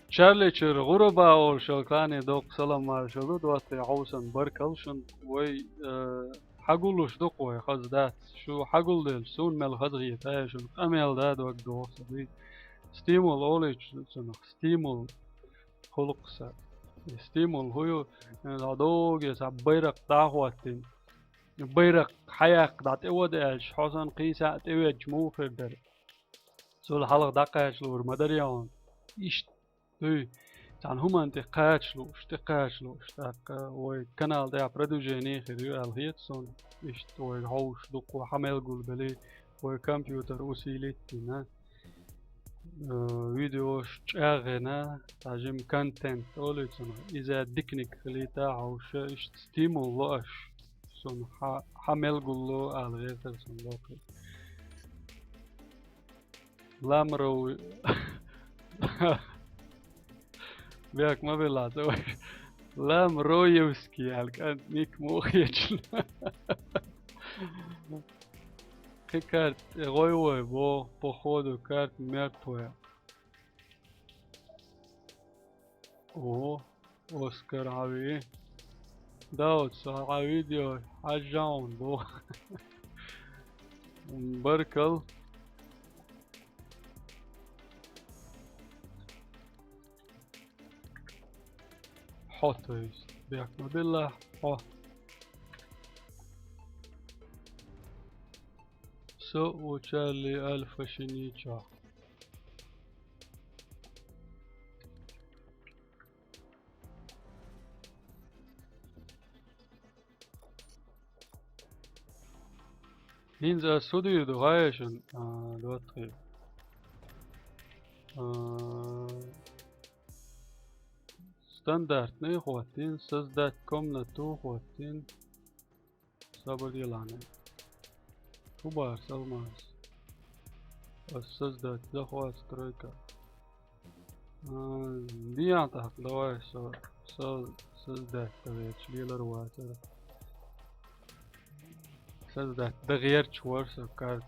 Чарли чуьра гӀураба олуш йолу клане доккха салам маршалла ду, доттагӀий, хьовсан баркалла шуна. Вай, э, хьагуллуш дукха вай, хаза дац. Шу хьагулделча, суна мел хазахета, ай, шуна къамел да дог доху сан дуьйцу. Стимул олийча цунах, стимул хуьлу-кх сан. И стимул хӀун ю, э, дӀа догге сан байракх дӀа а хӀоттийна. Байракх хьаяккха дӀа тӀе вада аьлча, хьо санна кхин схьа а тӀеведча муха хир дара? Цул хьалха дӀакхачалур ма дарий хьуна. Иштта дуй, цхьана хӀуманна тӀе кхача лууш, тӀе кхача лууш, тӀаккха вай канал тӀехь продвижение хир ю аьлла хета суна. Иштта вайга хьовш дукха хьан мел гулбелий, вай компьютер усилить дина. Э, видеош чӀагӀъина, цхьа жима контент олий цунах, иза диканиг хилийта хьовша, иштта стимул ло аш. Суна хьан, хьан мел гулло ала гӀертара суна локхи. Ламров-, бехк ма билла цо. Ламроевский аьлла кӀант ник муха хеташ. Кхин карта тӀе гӀой вай боху, походу карта мертвая. О, Оскар, хьан вий? Дауд, со хьан видео хьажжа хьуна боху. Баркал. Хьо, то есть, бехк ма билла, хьо. Со у Чарли Альфа шинича. ХӀинца ас хӀу дийр ду гӀайшан, а, доттагӀий. А, стандартный хӀоттийна, создать комнату хӀоттийна. Сабар делахь. ХӀу бахар, Салмас? Ас создать захват стройка. А, дехьа тӀаккха, давай со, со, создать дан гӀерташ лелар вацара. Создать дан гӀерташ вар со карта.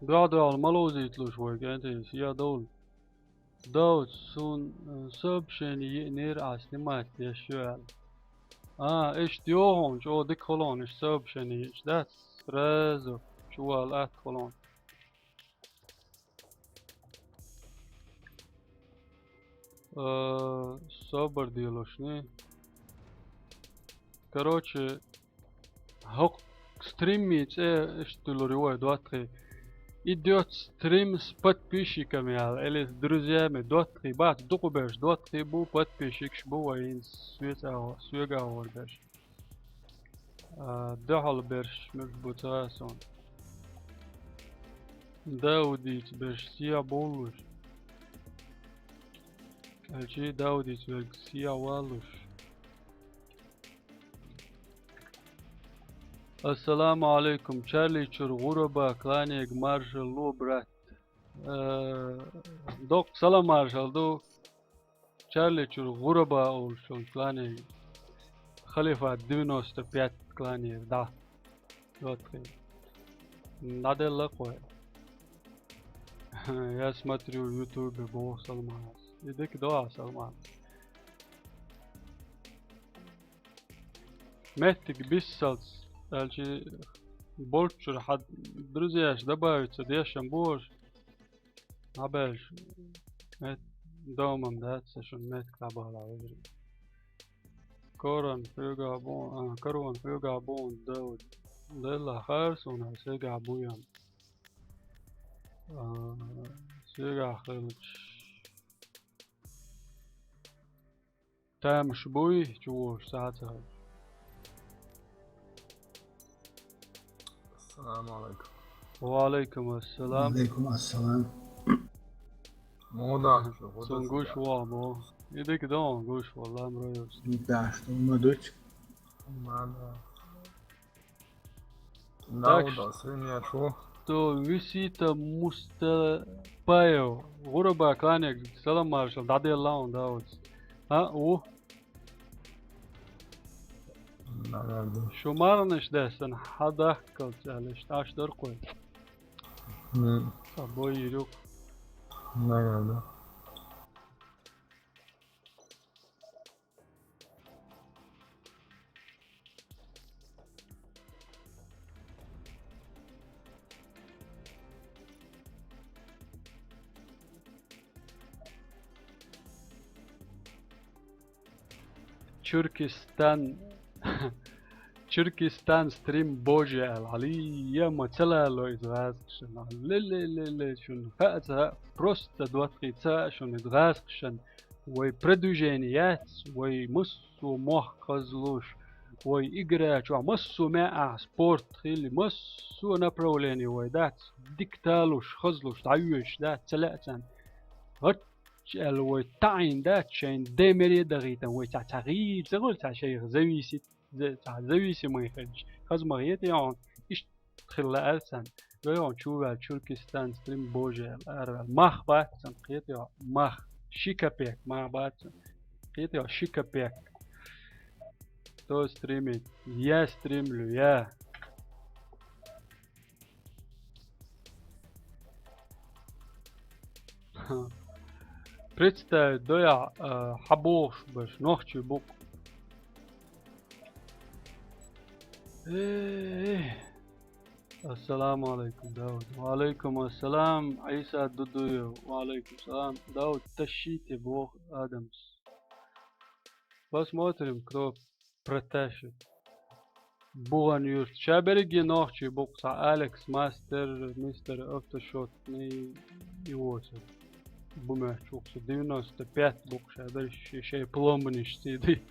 ДоӀа-доӀал ма ловзийталаш вай, кӀентий, я довла. Дауд, суна, э, сообщение йиънера, Ӏа снимать деш ю аьлла. А, иштта йоху хьуна, чӀогӀа дика хуьлу хьуна, иштта сообщение йиъча, дац? Сразу чувала атта хуьлу хьуна. Э, собар делошний. Короче, хӀокху стримми цӀе иштта дуьллур ю вай, доттагӀий. Идёт стрим с подписчиками аьлла, или с друзьями, доттагӀий бац, дукха берш доттагӀий бу, подписчикаш бу вай, хӀинца соьца а, соьга а гӀор берш. А, дуьхьал берш муьлш бу ца хаьа суна. Даудица берш сехьа бовлуш. Аьлчи Даудица верг сехьа валлуш. Ассаламу алейкум. Чарличур гӀураба кланега маршалла ло, брат. Э, доккха салам маршалла ду. Чарличур гӀураба олуш йолу кланега. Халифат девяносто пять кланега, да. Вот. ДӀаделла кхой. Я смотрю в ютубе, боху Салманас. И дика до, Салман. Меттиг биссалц, аьлчи болччуьра хьан друзьяш добавиться дешан бу аша. ДӀабаьлча, мет-, домам дац, сан шуна меттиг дӀабахала вежарий. Корона хьоьга бу, а, корона хьоьга бу, Дауд. Делла хаар суна, сегахь буй ам. А, сегахь хилча. Тамаш буй, чу волуш схьа а ца хилча. Ассаламу алейкум. Ва алейкум ассалам. Алейкум ассалам. Муха дац, цунна гуш вогӀу мо. И дика дан гуш вогӀу, ламро йоцу. Даш ду, ма дуьту. Ма да. Так Дауда, что, сын я шу. То Висита Мустапаев. ГӀураба кланега салам маршалла дӀаделла хьуна, Дауд. А, у? Наверное. Шу марханаш даьссина, хьан дахкалц аьлла, иштта Ӏаш дара кхой. М. Ца бой йирюк. Наверное. Чуркистан, Чуркистан стрим божи аьлла. Хьалийя ма ца лало иза гӀазкхашна. Ле-ле-ле-ле, шуна хаа ца хаьа, просто доттагӀий ца хаьа шуна иза гӀазкхашна. Вай продвижение яц, вай массо мох хазлуш, вай игра чохь массо маьӀахь спорт хилли, массо направление вай дац, дика талуш, хазлуш, дӀайоьдуш дац, ца лаьа царна. ХӀорч аьлла вай таӀийна дац, шайн ден мере а дахийтина, вай цхьа, цхьа гӀийла ца хуьлу, цхьа шайх зависит, за-, цхьа зависимый хилча, хаза ма хета хьуна, иштта хила лаьара царна. Гой хьуна чу ваьлла Чуркистан стрим божи аьлла, араваьлла. Мах бац царна, кхетий хьо? Мах. Ши капек мах бац царна. Кхетий хьо? Ши капек. кто стримит? Я стримлю, я. Представь, да я, э, хьабохуш беш, нохчий букъ. Э, Ассаламу алейкум, Дауд. Ва алейкум ассалам, Иса Дудуев. Ва алейкум салам. Дауд, тащите блог Адамс. Посмотрим, кто протащит. Буган юрт. Ша берриге нохчий букъ, цхьа Алекс Мастер, мистер Автошот, и, и вот. Бу мехчухса девяносто пять букъ ша берриш шей пломбаниш сиди.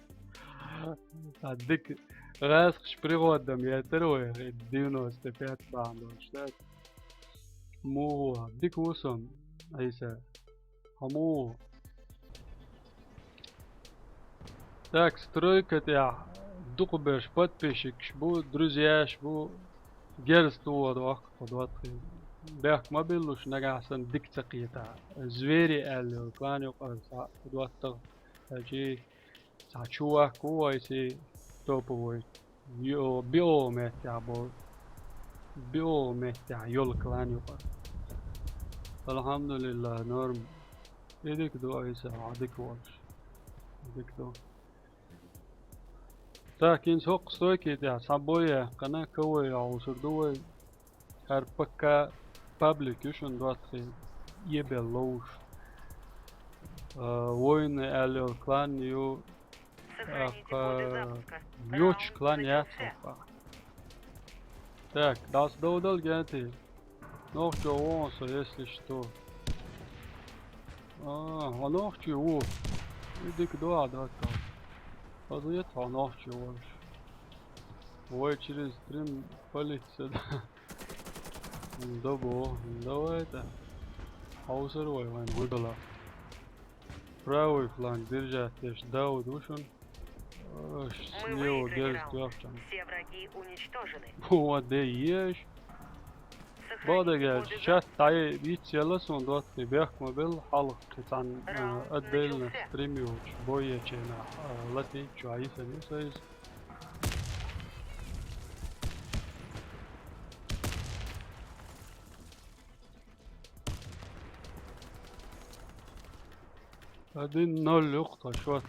А дик гӀаскхаш пригодам ятар вай, девяносто пять бан долаш, да? МугӀа, дик вусам, Иса. Хьо мугӀа. Так, стройка тӀехь дукхаберш подписчикаш бу, друзьяш бу, герз тухур вац тхо доттагӀий. Бехк ма биллалаш, нагахь санна дика ца кхета. Звери аьлла йолу клан юкъара цхьа доттагӀа. Хьажий, цхьа чувак ву вайсий топовой. Йо, био меттехь бо. Био меттехь йолу клан юкъара. Алхьамдулиллах, норм. И дика ду, Иса, хьо дика волуш. Дика ду. Так, хӀинца хӀокху стойки тӀехь цхьа бой яьккхина, КВ йохуьйтур ду вай. ХӀара ПК паблик ю шуна доттагӀий, эбелла ловш. А, война аьлла йолу клан ю, Сохраните коды а, запуска. Йоцуш клан яц хӀокху. Так, дӀасадовдал, Генти. Нохчо вон со, если что. А, хьо нохчи ву. И дика дуьхьа даттал. Хаза яц хьо нохчи волуш. Вай через стрим полиция. Добо, давай-то. Хьовсар вай вайн гӀудала. Правый фланг держать деш Дауд ву шуна. Аш, слева герз тоьхчан. Все враги уничтожены. О, де еш. Бада герз, чат тай виц яла сон доттагӀий, бехк ма белла, хьалха кхин цхьана, а, отдельно стрим йолчу бой еченахь, а, латийчу Айса Нисайс. Один ноль юкъа тхан счёт.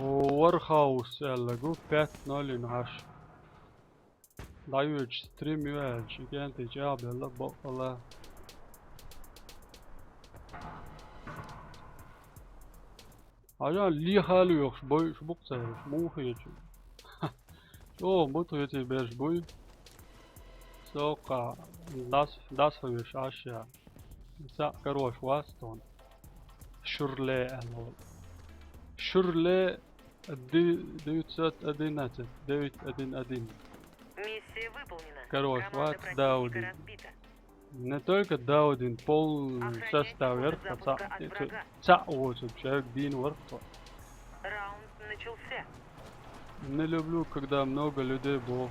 О, Вархаус аьлла гу, пять ноль йина Ӏаш. ДӀайоьдуш стрим ю аьлча, и кӀентий чӀагӀбелла бакъала. Хьажа лехьа лоьхуш бойуш бу-кх цаьраш, муха хеташ. ЧӀогӀа бутхетий берш буй. Соккха дас, дас хьоьжуш Ӏаш я. Цхьаъ карош вац тхуна. Шурле аьлла волу. Шурле ди-, девятьсот одиннадцать, девять один один. Миссия выполнена. Карош вац Дауди. Не только Даудин, полный состав верх, а цхьаъ, цхьаъ воцург шайга дийна варх тхо. Раунд начался. Не люблю, когда много людей бо.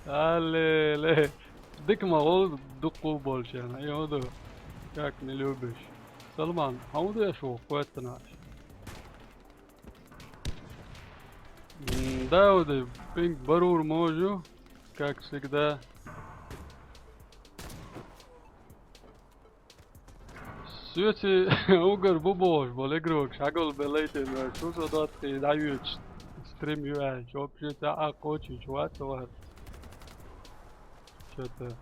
Алле, ле. Дика ма гӀо дуккху болчарна, и хӀун ду? Как не любишь? Салман, хьан ду аша ву кхоьттанаш? М, да, вот и пинг барур можу, как всегда. Соьций угар бу бохуш болу игрокаш хьагул бен лайтина, шу со доттагӀий дӀайоьдуш стрим ю аьлча, вообще цхьа а кхочуьйтуш вац вара. Чё-то.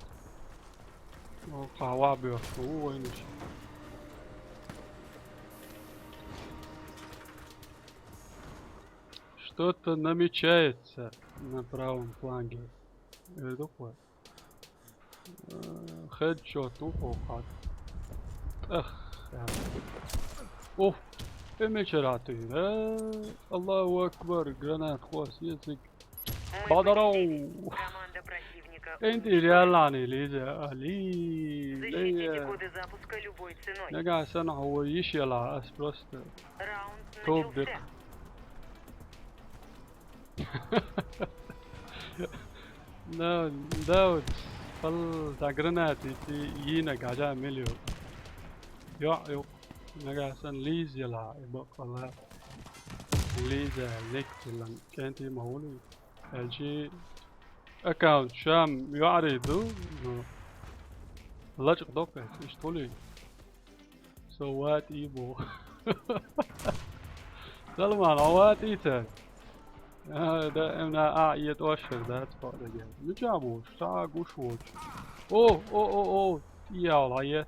О, кхахьа ваха боьхку ву вайнаш. Что-то намечается на правом фланге. Эр ду-кх вай. Э, хедшот ву кху хатта. Ах, я. Уф, и мичара туьйна. Э, Аллаху акбар, гранат хос езиг. Бадаров. Команда противника уничтожена. Реально, Лиза, Али, защитите коды запуска любой ценой. Нагахь санна хьо вай йиш яла, ас просто. Раунд начался. Да, да, вот, пал, да, гранаты, ты, йина, гажа, миллион. ЙоӀ ю. Нагахь санна Лиза елахь, и бакъалла. Лиза, Лексилан кӀентий ма вули. Аьлчи аккаунт шам йоӀарий ду, ну, лачкъ доккхуш, иштта хуьлий? Со ватӀий бу. Салман, хьо ватӀий цара? А, да, эмна а, е тӀошхар дац, хьо дагер. Мича бу, ша гуш воч. О, о, о, о, тӀе ял, хьо е.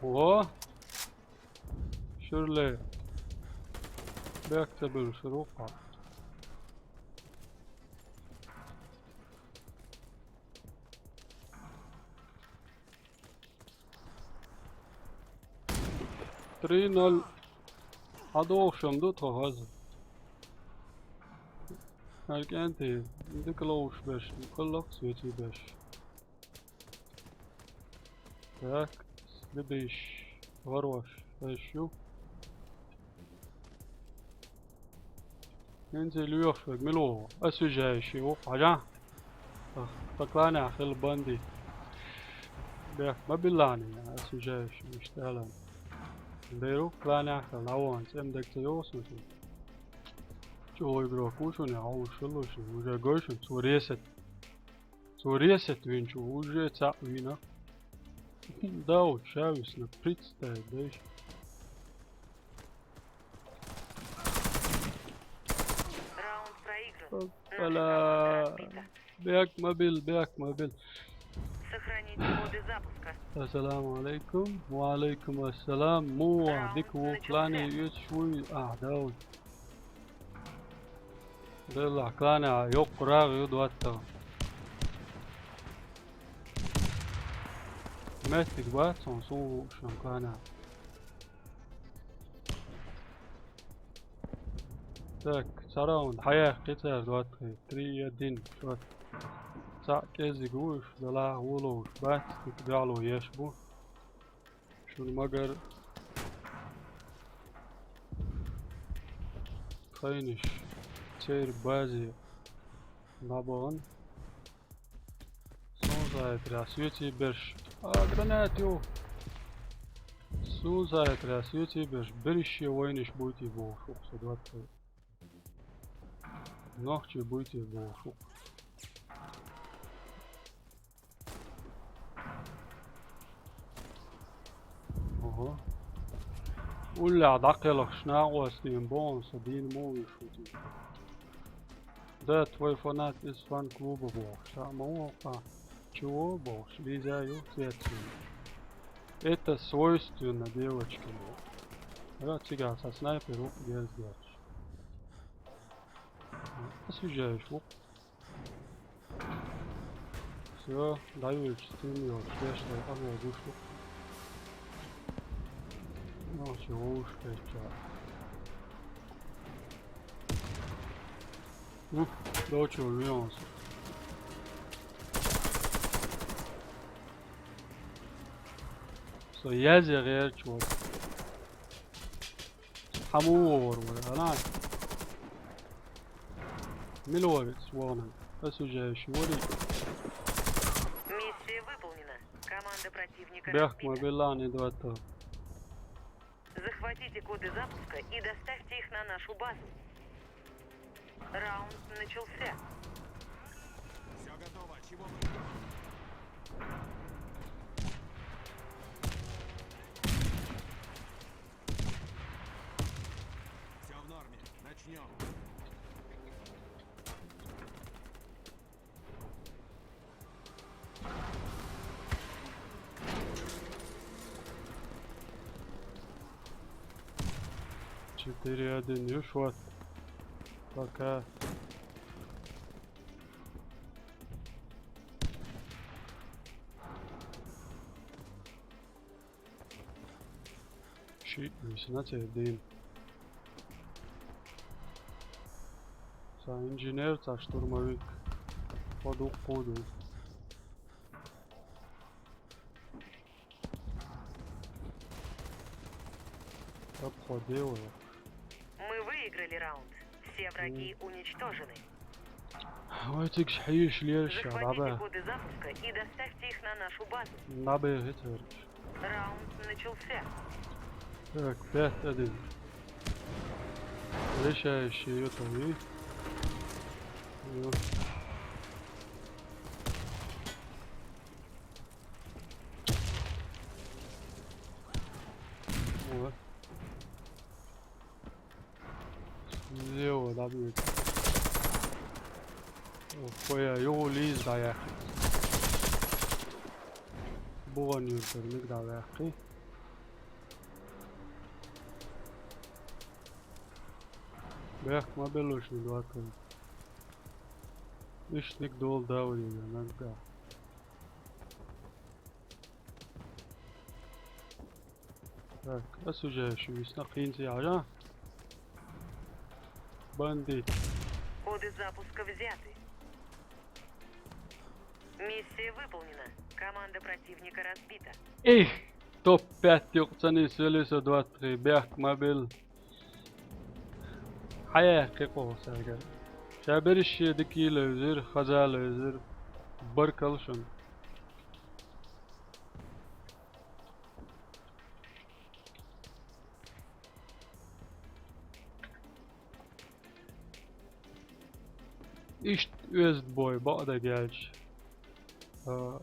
О! Шурле. Бехк ца буьллуш рух хьо. Три ноль. Хьан дохуш ма ду тхо хаза? Хьан кӀентий, дика ловш берш, кхаллакх свети берш. Так, следующий. Варош, эш ю. ХӀинца лоьхуш верг мила ву? Освежающий ву, хьажа? Ах, тхан кланехь хилла бандит. Бехк ма билла хьуна, освежающий, иштта аьлла. Беру кланехь хилла, дӀавахана, цӀена дага ца йогӀу суна цуьнан. ЧӀогӀа игрок ву шуна, хьо уьш хилла шуна, уже гой шуна, цо ресет. Цо ресет винчу уже цхьаъ вийна. Дауд, ша висна, представь, дайша. Раунд проигран. Опа-ла. Наша команда разбита. Бехк ма билла, бехк ма билла. Сохраните коды запуска. Ассаламу алейкум. Ва алейкум ассалам. Муха, дика ву, клане оьцуш вуй? А, Дауд. Делахь, кланехь йоккха рагӀ ю доттагӀа. Меттиг бац хьуна, суна лууш ю кланехь. Так, цхьа раунд хьаяьккхи цара доттагӀий. Три один, счёт. Цхьаъ кӀеззиг ву уьш, делахь а вулуш бац, дика дуьхьало еш бу. Шуна магар тхайнаш церан базе дӀабахана. Суна сайтарехь свети берш. А, гранат ю! Суна сайтарехь свети берш. Берриш шен вайнаш буйтий бохуш, укху со доттагӀий. Нохчий буйтий бохуш, укху. Ого. Уллехь дӀакхелхаш накъостийн боху со дийна ма вуьйш ву те. Да, твой фанат из фан-клуба бохуш. Ша ма ву хьан. Чего бохуш? Лиза ю, цвет синий. Это свойственно девочкам. Ага, цигахь цхьа снайпер ву, герз герз. Освежаешь ву. Всё, даю стим йолчу, тештай къамел гуш ду. Нохчи вовшах кхечча. Ну, дочу вион. Со язъе гӀерташ вара. Хьан муха вара вай, хӀана? Мила вара иза вахана? Ас уже ещё вари. Миссия выполнена. Команда противника разбита. Бехк ма билла, не двата. Захватите коды запуска и доставьте их на нашу базу. Раунд начался. Всё готово. Чего мы ждём? Всё в норме. Начнём. Четыре один, ю шот. Пока. Ши, висина цердийн. Цхьа инженер, цхьа штурмовик. Хо дуккху ду. Обходил его. Мы выиграли раунд. Все враги уничтожены. Вай, цигаш хьийш лелаш, Захватите дӀабаьха. Коды запуска и доставьте их на нашу базу. ДӀабаьха хӀетараш. Раунд начался. Так, пять один. Решающий ютови. Йо. О. Зева, да, блядь. Хуя, югу лиз да я. Буган юртер, миг да я. Бехк ма беллушни дуатун. Ишник дол да уйна, нагда. Так, осуждающий, весна хинзи, а? Бандит. Коды запуска взяты. Миссия выполнена. Команда противника разбита. Эх, топ пять юкъцани сулиса двадцать три, бяхк мобил. Хьаяхкъи къо сагар. Шабериш дикила юзир, хазала юзир. Баркал шун. Ишт оьзда бой бакъда гелч. А,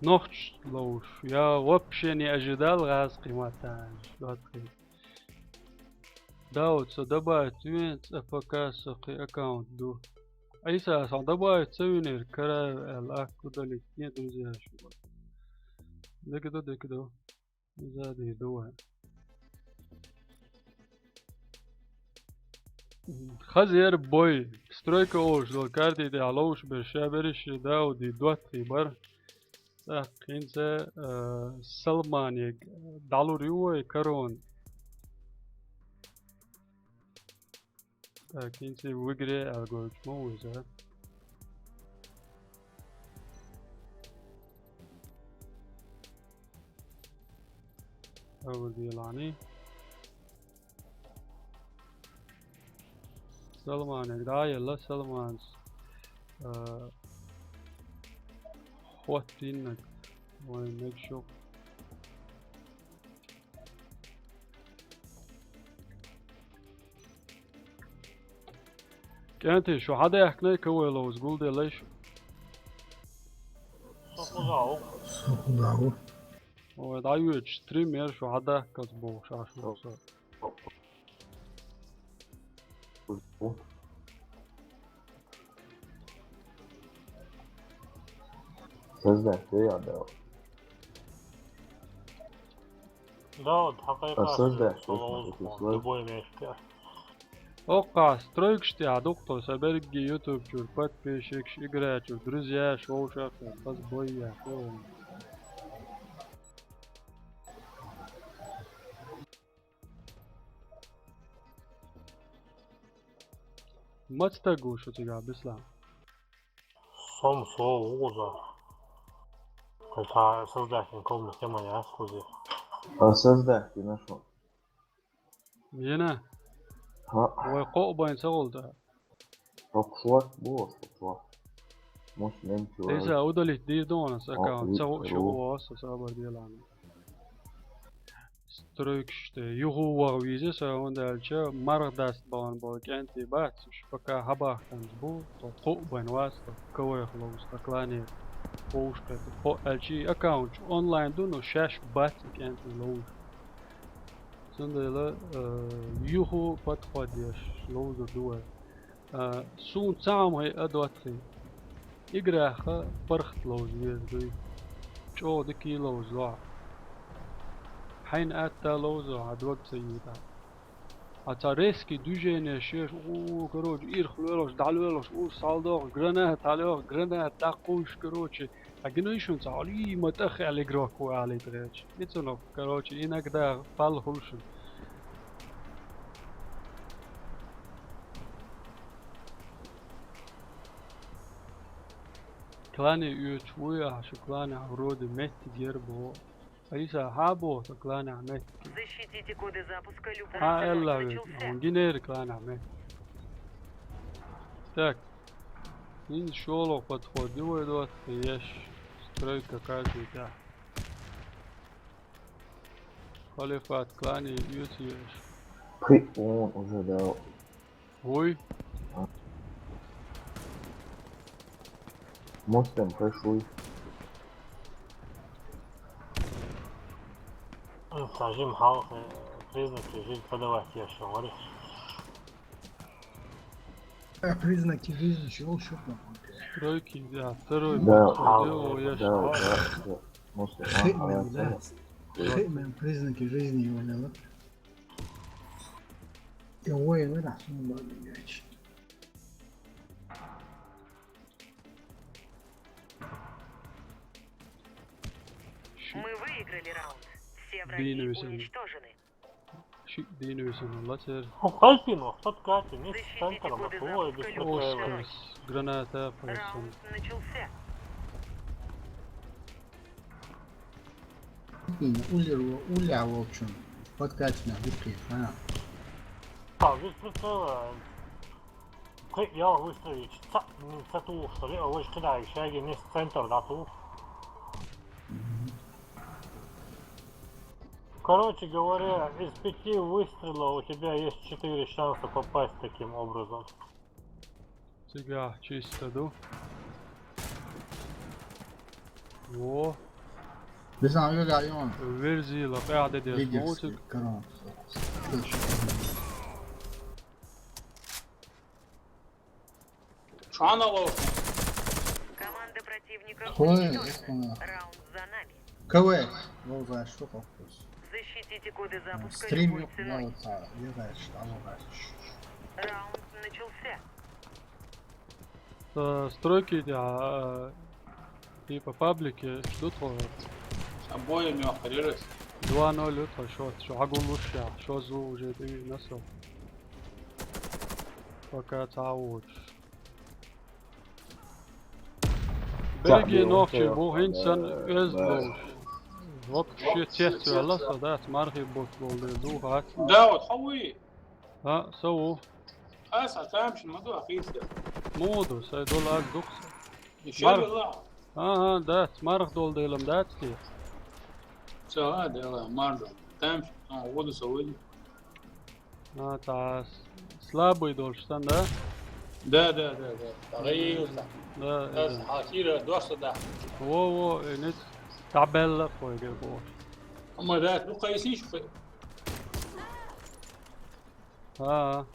нохч ловш. Я вообще не ожидал газ къиматан. Латхи. Дауд, со добавить вен, ц П К сохи аккаунт ду. Айса, сан добавить ца винер, карав эл ак удалить, не, друзья, шу. Декидо, декидо. Задир, давай. Хазер бой. Стройка олуш дол карди де аловш бер шабериш Дауди дуатхи бар. Так, хинца, э, Салманег далур ю вай корон. Так, хинца в игре алгоритм виза. Авр дилани. Салманег, да, яла Салманс. Э, хваттиннаг. Ой, мег шо. КӀентий, шу хьадаьхкина, кавай ловза гулделлай шу. Со хӀу дагӀу? Со хӀу дагӀу? Ой, дӀайоьчу, стример шу хьадахкалц бохуш, аш хӀу со. Создать, да, я дал. Да, вот, хьакъайкъа, Осуждать, со ловза, конечно, любой месте. Оккха, стройкаш тӀехь дукха со берриге YouTube чуьра подписчикаш, игра чуьра друзьяш, вовшах, хаза бойя, хо. Маца стаг ву шу цигахь, Беслан? Со-м со ву уза. Кхин цхьа создать йина кхалнах тема яц кхуза. А создать йина шу? Йина? ХӀаъ. Вай кхоъ байн ца гӀулда? ХӀокху шот бу, хӀокху шот. Муш нем чу. Иза удалить дийр ду хьуна сан аккаунт, ца гӀу шу гӀо аса сабар делахь. Стройкаш тӀе юху ваха веза со, хӀунда аьлча марха даста бахана болу кӀентий бац, уьш пока хьабахканаш бу, тхо кхоъ байн вац, тхо кавайх ловза, тхан клане вовшахкхетта. Кхоъ аьлча и аккаунт чу онлайн ду, но шаьш бац и кӀентий ловза. Цундела, э, юху подход еш ловзур ду вай. А, суна цхьа хӀума хиъна доций. Играха паргӀат ловза веза дуй. ЧӀогӀа дика ловза лохьа. Хьайна атта ловза, хьан дог ца йитӀа. Хьан цхьа резкий движение еш, у, короче, ирх лоьлуш, дӀалоьлуш, у, схьалдохуш, граната хьалайохуш, граната дӀакхуьйсуш, короче, Хьан гина ю шуна цхьа хьал, и ма тӀах аьлла игрок ву алийта гӀерташ. И цунах, короче, иногда пал хуьлу шуна. Клане оьцуш вуй ахьа, шу клане ахьа вроде меттиг яра боху. Айса, хьан боху сан клане ахьа меттиг? Защитите коды запуска любого. Хьан аьлла веза, хьуна гинера клане ахьа меттиг. Так. ХӀинца шолгӀа подход ю вай доттагӀий еш. Стройка каждый тӀехь. Халифат клане юьйцу еш. Пхи, он уже дал. Вуй. Муслим, хӀуш вуй. Сажим хьалха признаки жизни подавать еш вари. А признаки жизни чего ещё там? Стройки, да, второй. Да, подход, да, да, да. Муслим, а, хиъ мел, да. Хиъ мел признаки жизни йолаелла. Я вай, вай, да, ну, ладно, не очень. Мы выиграли раунд. Все враги уничтожены. Шиъ дийна висина лацер. Хьо кхайпина, хӀотта катина, ницца центр ма хӀу, ой, бис ма кхайла. Оскарс, граната, поясом. Раунд начался. Блин, улер, уля, в общем, подкачана, выпей, а. А, здесь прицела. Кхин а ялх выстрелить. Ца, ца тухуш, а вайша кхидӀа шайги нис центр дӀатуху. Короче говоря, из пяти выстрелов у тебя есть четыре шанса попасть таким образом. Цигахь чисто ду. Во. Бизан вегайон. Верзила, къаьхьа де деш. Лидерский муцик. Корона. Чуна лоу. Команда противника уничтожена. Раунд за нами. КВ. Лоу, знаешь, что такое? Защитите коды запуска любой ценой. Стрим, ну, вот, а, я знаю, что оно, знаешь. Раунд начался. Э, стройки, а, э, типа паблики, ждут вот. С обоими охренеть. Два ноль, это что, что, агулуша, что зу уже ты на со. Пока цаут. Берриге нохчий бу, хӀинца санна оьзда долуш. Вообще цец ваьлла со, дац, мархий бутт болу дела ду, хац. Да, вот, хьо вуй? А, со ву. Аса тамашийна ма ду, а хийца. Муха ду, сай долу аз дукха. Ишелла. Ага, дац, марха долу делам дац те. Ца, а, дела, марха. Тамашийна, а, воду со вуй. А, та с-, слабый долуш сан, да? Да, да, да, да. Та гӀийла сан. Да, да. Аса хьан кира дош ца дахь. Во, во, э, нет. Табелла хойгар бохуш. Амма да, ду кхайсиш хой. А, а.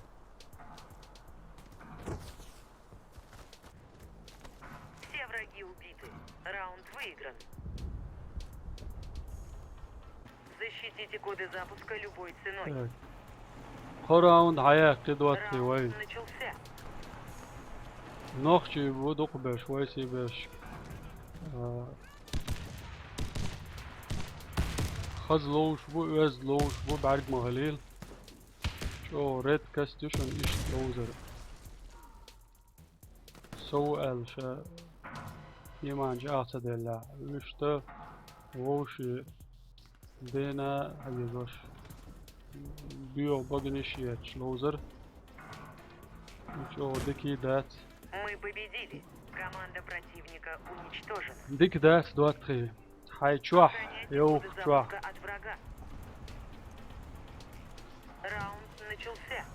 Все враги убиты. Раунд выигран. Защитите коды запуска любой ценой. Так. Кхо раунд хьаяьккхи доттагӀий вай. Раунд начался. Нохчий бу дукха берш, вай сий берш. А, хаза ловш бу, оьзда ловш бу, бӀаьрг ма хилийла. ЧӀогӀа редкость ю шуна иштта ловзар. Со ву аьлла ша иман чӀагӀ ца деллехь, вуьшта вовши дена хьаьвзаш, боьха баганаш етташ ловзар. ЧӀогӀа дика дац. Мы победили. Команда противника уничтожена. Дика дац, доттагӀий. Хьайн чохь, йовха чохь. Раунд начался.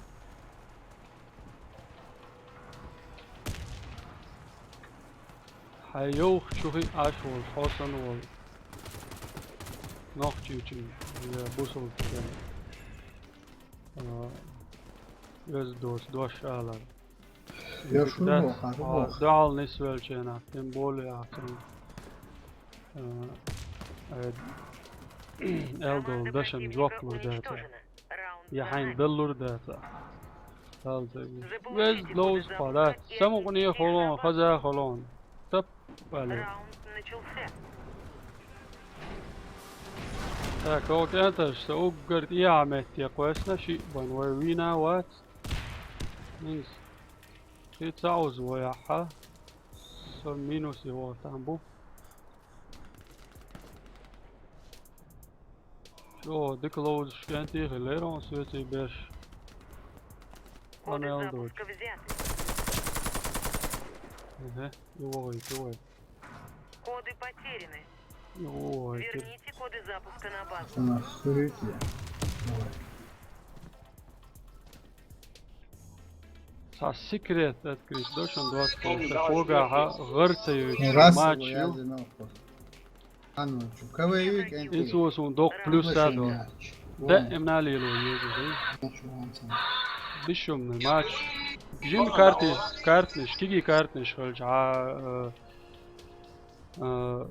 Хьайн йовха чу хи Ӏаш волу, хьо санна волу. Нохчийчун, я бусулба стен. А, оьзда доцу дош алар. Я шуна, хьан дуьхьал нисвелченах, тем более ахь цунна, а, э, аьлла долу дашан жоп лур дацахь. Я хьайна даллур дацахь. Далла ца веза. Веза ловза хьо, да. Самукъане холон, хаза холон. Тап, вале. Так, хӀокху кӀенташ сан уггар тӀехьа метте кхоьссина, шиъ бан вай вийна вац. Минус. Кхин цхьа уза вай ахьа. Со минус йогӀу там бу. Чо, дика ловзуш кӀентий хилира хьуна соьций берш. Панел доцу. Ага, и вогӀий, и вогӀий. Коды потеряны. И вогӀий. Верните коды запуска на базу. Ах, охуеть. Давай. Цхьа секрет открыть, да, шун двадцать. Хога гӀарцайуьйту Ну, раз матч его ю. я знал просто. А ну, чё, КВ-ик, Иза ва суна доккха плюс а ду. Мяч. Даимна лело еза, да? Ну, чё, вон там. Бесшумный матч. Жин карти, картнаш, киги картнаш хилча, а, а,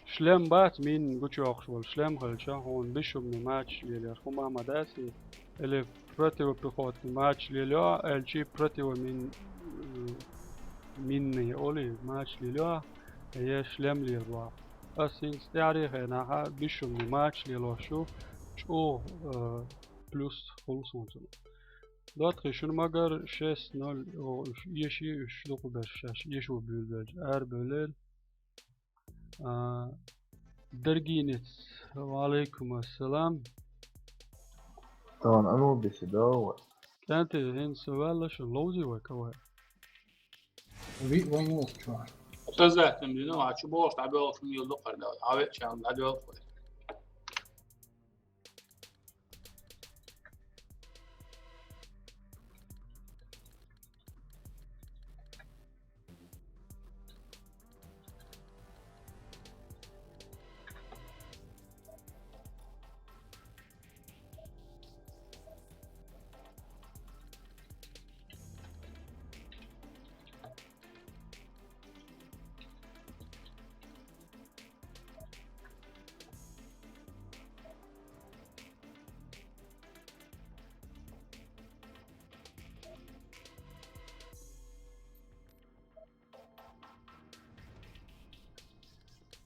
шлем бац, мин гучуйоккхуш волу шлем хилча, хьуна бесшумный матч лелаяр хӀума ма дац и, или противопехотный матч лелайо, или чи противомин-, минный оли матч лелайо, я шлем лелайо. Ас хӀинца тӀаьхьарий хенахь бесшумный матч лелош ю, чӀогӀа, э, плюс хуьлу суна цунах. ДоттагӀий, шуна ма-гарра шесть ноль, о, уьш эший, уьш дукха берш шаьш, эшо буьйлабелча, арабевллера. А, Даргинец, ва алейкум ассалам. Тахана Анубиси да вай. КӀентий, хӀинца ваьлла шун, ловзий вай КВ? Ви вон лох чё. Обязательно, блин, ну, а чё бохуш, а бохуш, мил дукхар да. А ве чам, а бохуш.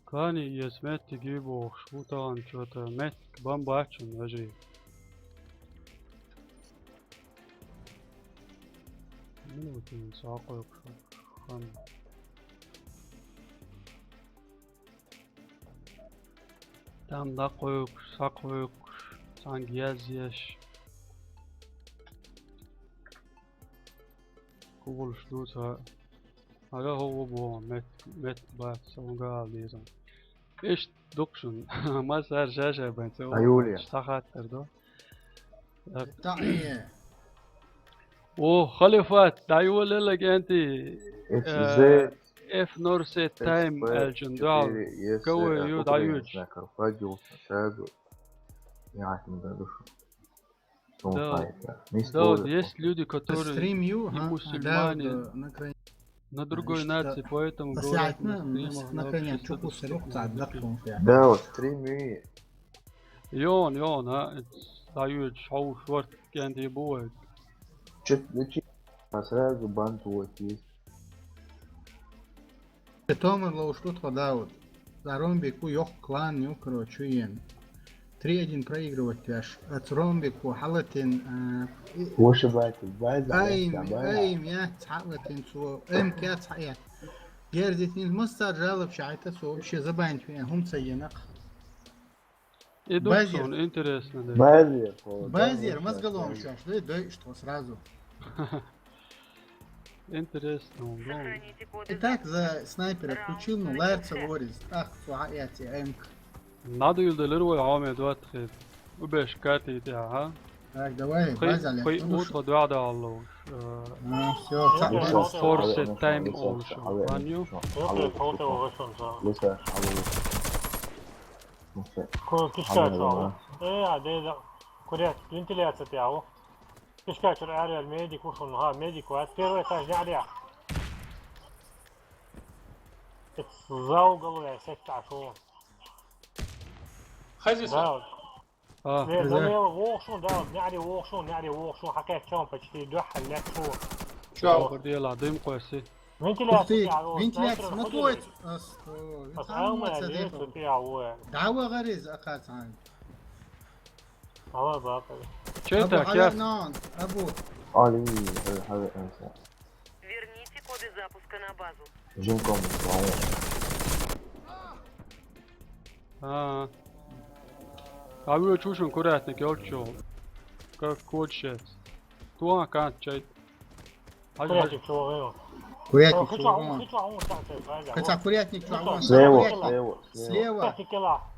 Кхане иза меттиг ю бохуш, ву тахана чо-то меттиг бан бац шуна, вежарий. Минутин схьакхойкхуш хан. Там дӀакхойкхуш, схьакхойкхуш, цхьаьнга язъеш. Кхуьлуш ду цхьа. Ага хӀо ву боху, мет-, меттиг бац, сан гала деза. Иштта ду-кх шуна. Массара ша-ша бен ца А, Юлия. Схьахаттар ду. Да, э, О, Халифат, дӀайолалла, кӀентий. Эцу Э, зе F ноль семь Time аьллачун дуьхьал. КВ ю дӀаюьтуш. Карфагиус, Шагу. Я хьаким да душу. Да, да, вот есть люди, которые Стрим ю, не ха? мусульмане, Да, да, на край. на другой Значит, нации, поэтому говорят на Сахьатна, стримах, на на крайне вообще чукус что-то рух цад такое. Дакхунфе. Да, вот стрим ю. Йон, йон, а, даю, шоу шорт, кенди бывает. Чё-то, ну, чё, а сразу бан твой есть. Томар лоуш тут хода вот. За ромбику йох клан ю, короче, йен. Три один проигрывать веш. От ромбику халатин, э, и- Вообще бать, бать, Айм, бать. айм, я, цхьалатин цо, эм кя цхьа я. Герзит нин массар жалоб шайта цо вообще забанить вен, хум ца енах. И Базер. Дуксон, интересно, да. Базер, по- Базер, да, мозголом да. Сейчас, да, да, что сразу. Интересно, он, ну. Сохраните коды Итак, за снайпера включил, ну, ларца ворис. Ах, цо я ти, эм. Надо юлдалыр вай хьоме дуатхи. Убеш кати тя, ха? Так, давай, Хой, база лет. хой Ну, ут ва дуа да алло. Э, А, все, цап. Лиса, Force Лиса, time Лиса, olsun. Лиса, Lan yok. Лиса, Yok yok, oldu olsun sana. Лиса, Лиса. Ko- Kişi Anladım açalım. ha. E ya, değil. Курят, вентиляция тяу. Кишка чур арьял медик ушун, ха, медик вац. Первый этаж не арья. За угол я, сектор шо. Хазиса. Да. А, Не, за лево вошун, да, не ари вошун, не ари вошун, хакет чон почти дух лет шо. Чё? Гордия ладым коси. Ух Вентиляция ты, тяу. вентиляция, смотри. Ас, Ас алма витамин лет цадепа. Тяу. Дава гариз акацан. Ала бапа. Че это, Абу, кя? Хавер, нан, Абу. Али, Хавер, Хавер, Хавер. Верните коды запуска на базу. Жим кому, по-моему. А. А вы чушен курятник, ёлчо. Как кочет. Туа кан чай. Хай, хай. Курятник чего вывел? Курятник чу вон. Курятник чу вон. Слева, слева, слева.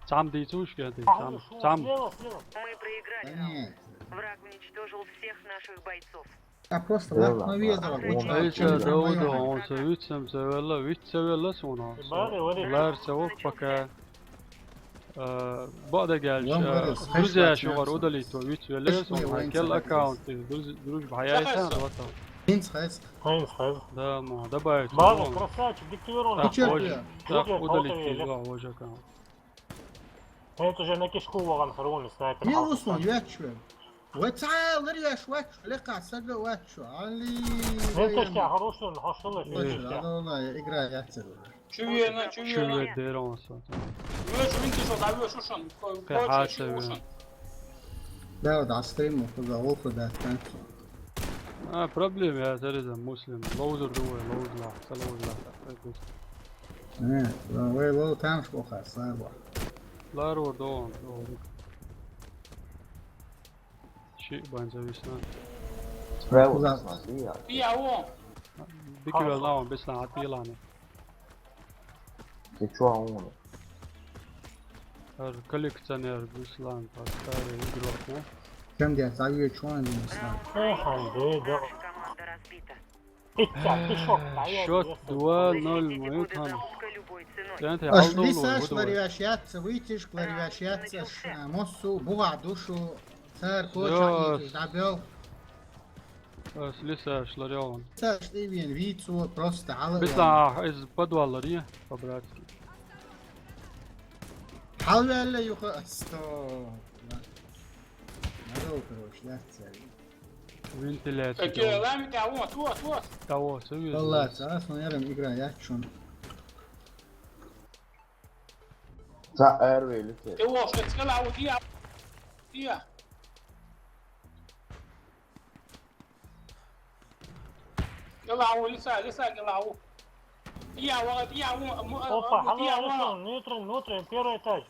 Цхьамма дийцуш кӀентий, цхьамма, цхьамма. Мы проиграли. Да нет. Враг уничтожил всех наших бойцов. А просто лакма везара. Ай, ца давда, он ца вицам ца велла, виц ца велла суна. Лар ца вок пока. Э, баъда гелч, э, друзья шугар удалить ва виц велла суна. Кел аккаунт, друз-, дружба хаяйсан, вот. Хинц хайс. Хинц хайс. Да, ма, добавить. База, красавчик, диктуй. Так, удалить ва вож аккаунт. ХӀунда уже на кишку вагӀан хӀаруни снайпер. Мин хӀалха Руслан, сан. Ваьчча вен. Вай ца лар веш ваьчча, лекха сага ваьчча. Али. Мин тешкя хӀаруш дун, хьошалла. Ваьчча, да, да, да, игра яцар. Чувена, чувена. Чуве дерон са. Веш вин тишо, да веш ушан. Ко-, ко-, хаса вен. Да, да, стрим, куда, о, куда, танки. А, проблема, я зареза муслим. Лоузер дуэ, лоузла, са лоузла. Э, вай лоу там шкоха, сарва. Лару дон, дон. Ши банза висна. Справа, куда? Смотри, я. Пиа, о! Бикивел наун, бисна атилани. Ты чё, он? Ар коллекционер Руслан, по старой игроку. Чем я завью, чё он не знаю? Эх, ай, да, да. Команда разбита. Итя, ты шо, да, я счёт здесь два ноль, мы там. Любой ценой. Аш лисаш лариваш яц, витиш лариваш яц, аш, а, мосу, буга душу, цар коча, забел. Аш лисаш ларён. Саш ты вен вицу, просто ала. Бисла из подвал лари, по-братски. Халвелла юха, сто. Надо, короче, да, цель. Вентиляция. Окей, того. Лами того, того, того. Того, союз. Валла, цас, наверное, игра, я чё? За Эр вели те. Ты во, что сказал, а вот я, я. Гелау, лиса, лиса, гелау. Я, вот, я, во, мо, опа, мо, я, хала, во. Внутренний, внутренний, первый этаж.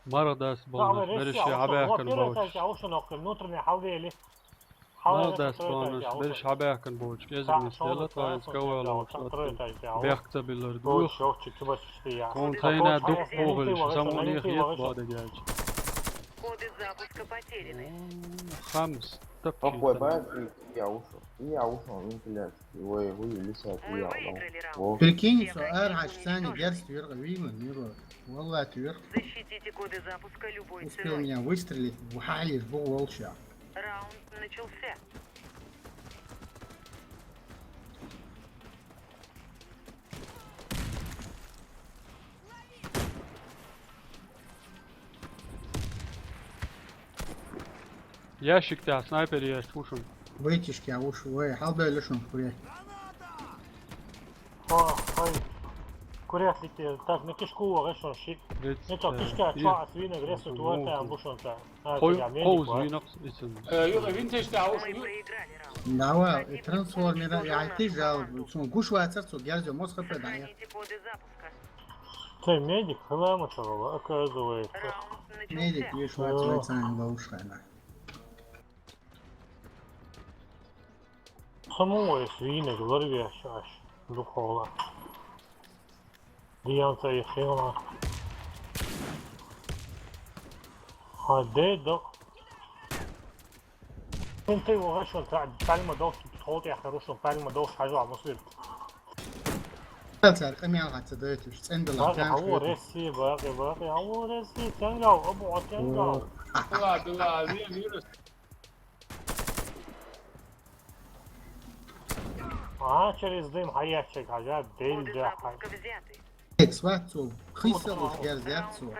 Маргадас болнаш, береши хьабаьхкан болча. Первый этаж, а уж ноккой, внутренний хьалвели. Маргадас болнаш, береши хьабаьхкан болча. Кезиг нестела, твоин скавала, бехк ца биллар дух. Он тайна дух погал, самоних ет бада гелч. Коды запуска потеряны. Хамс, тапки. Какой байт, я ушел. Я ушел, вентиляция. Ой, вы, лиса, я. Прикинь, со ар хаш сани герст вирга, вима, миро. Валла, ты вверх. Защитите коды запуска любой ценой. Успел меня выстрелить, вахаешь, был волчья. Раунд начался. Ящик тӀа снайпер ящик ушун. Вытяжки, а уж, ой, халбе лишун хуя. О, ой. Курят ли ты? Так, на кишку вагашон ши. Не то, кишка, чё, а свинья гресу, то это, а бушон-то. А, хой, тебя медик, хой, а? Звинок, ицин. Э, Юра, винтаж-то, а уж. Давай, и трансформера, я ты жал, сон гуш вацар, со герзё, мозг хапе, да, я. Сохраните коды запуска. Ты медик, хламы чего, оказывается. Раунд начался. Медик, виш вацар, вацар, да уж, хана. Самого свинок, лорвеш аш, духовно. Дианца и хила. А де до. Сен ты его решил, та-, пальма дошки, тот я хорошо, пальма дош, хажу, а мусвир. Цар къамиягӀ ца дойтуш, цӀендала. Бакъи, хӀалла, реси, бакъи, бакъи, хӀалла, реси, тенгал, абу, тенгал. Дила, дила, вирус. А, через дым хаящик, хажа, дель, да, хай. Сватцу, хисалуш герзяцу.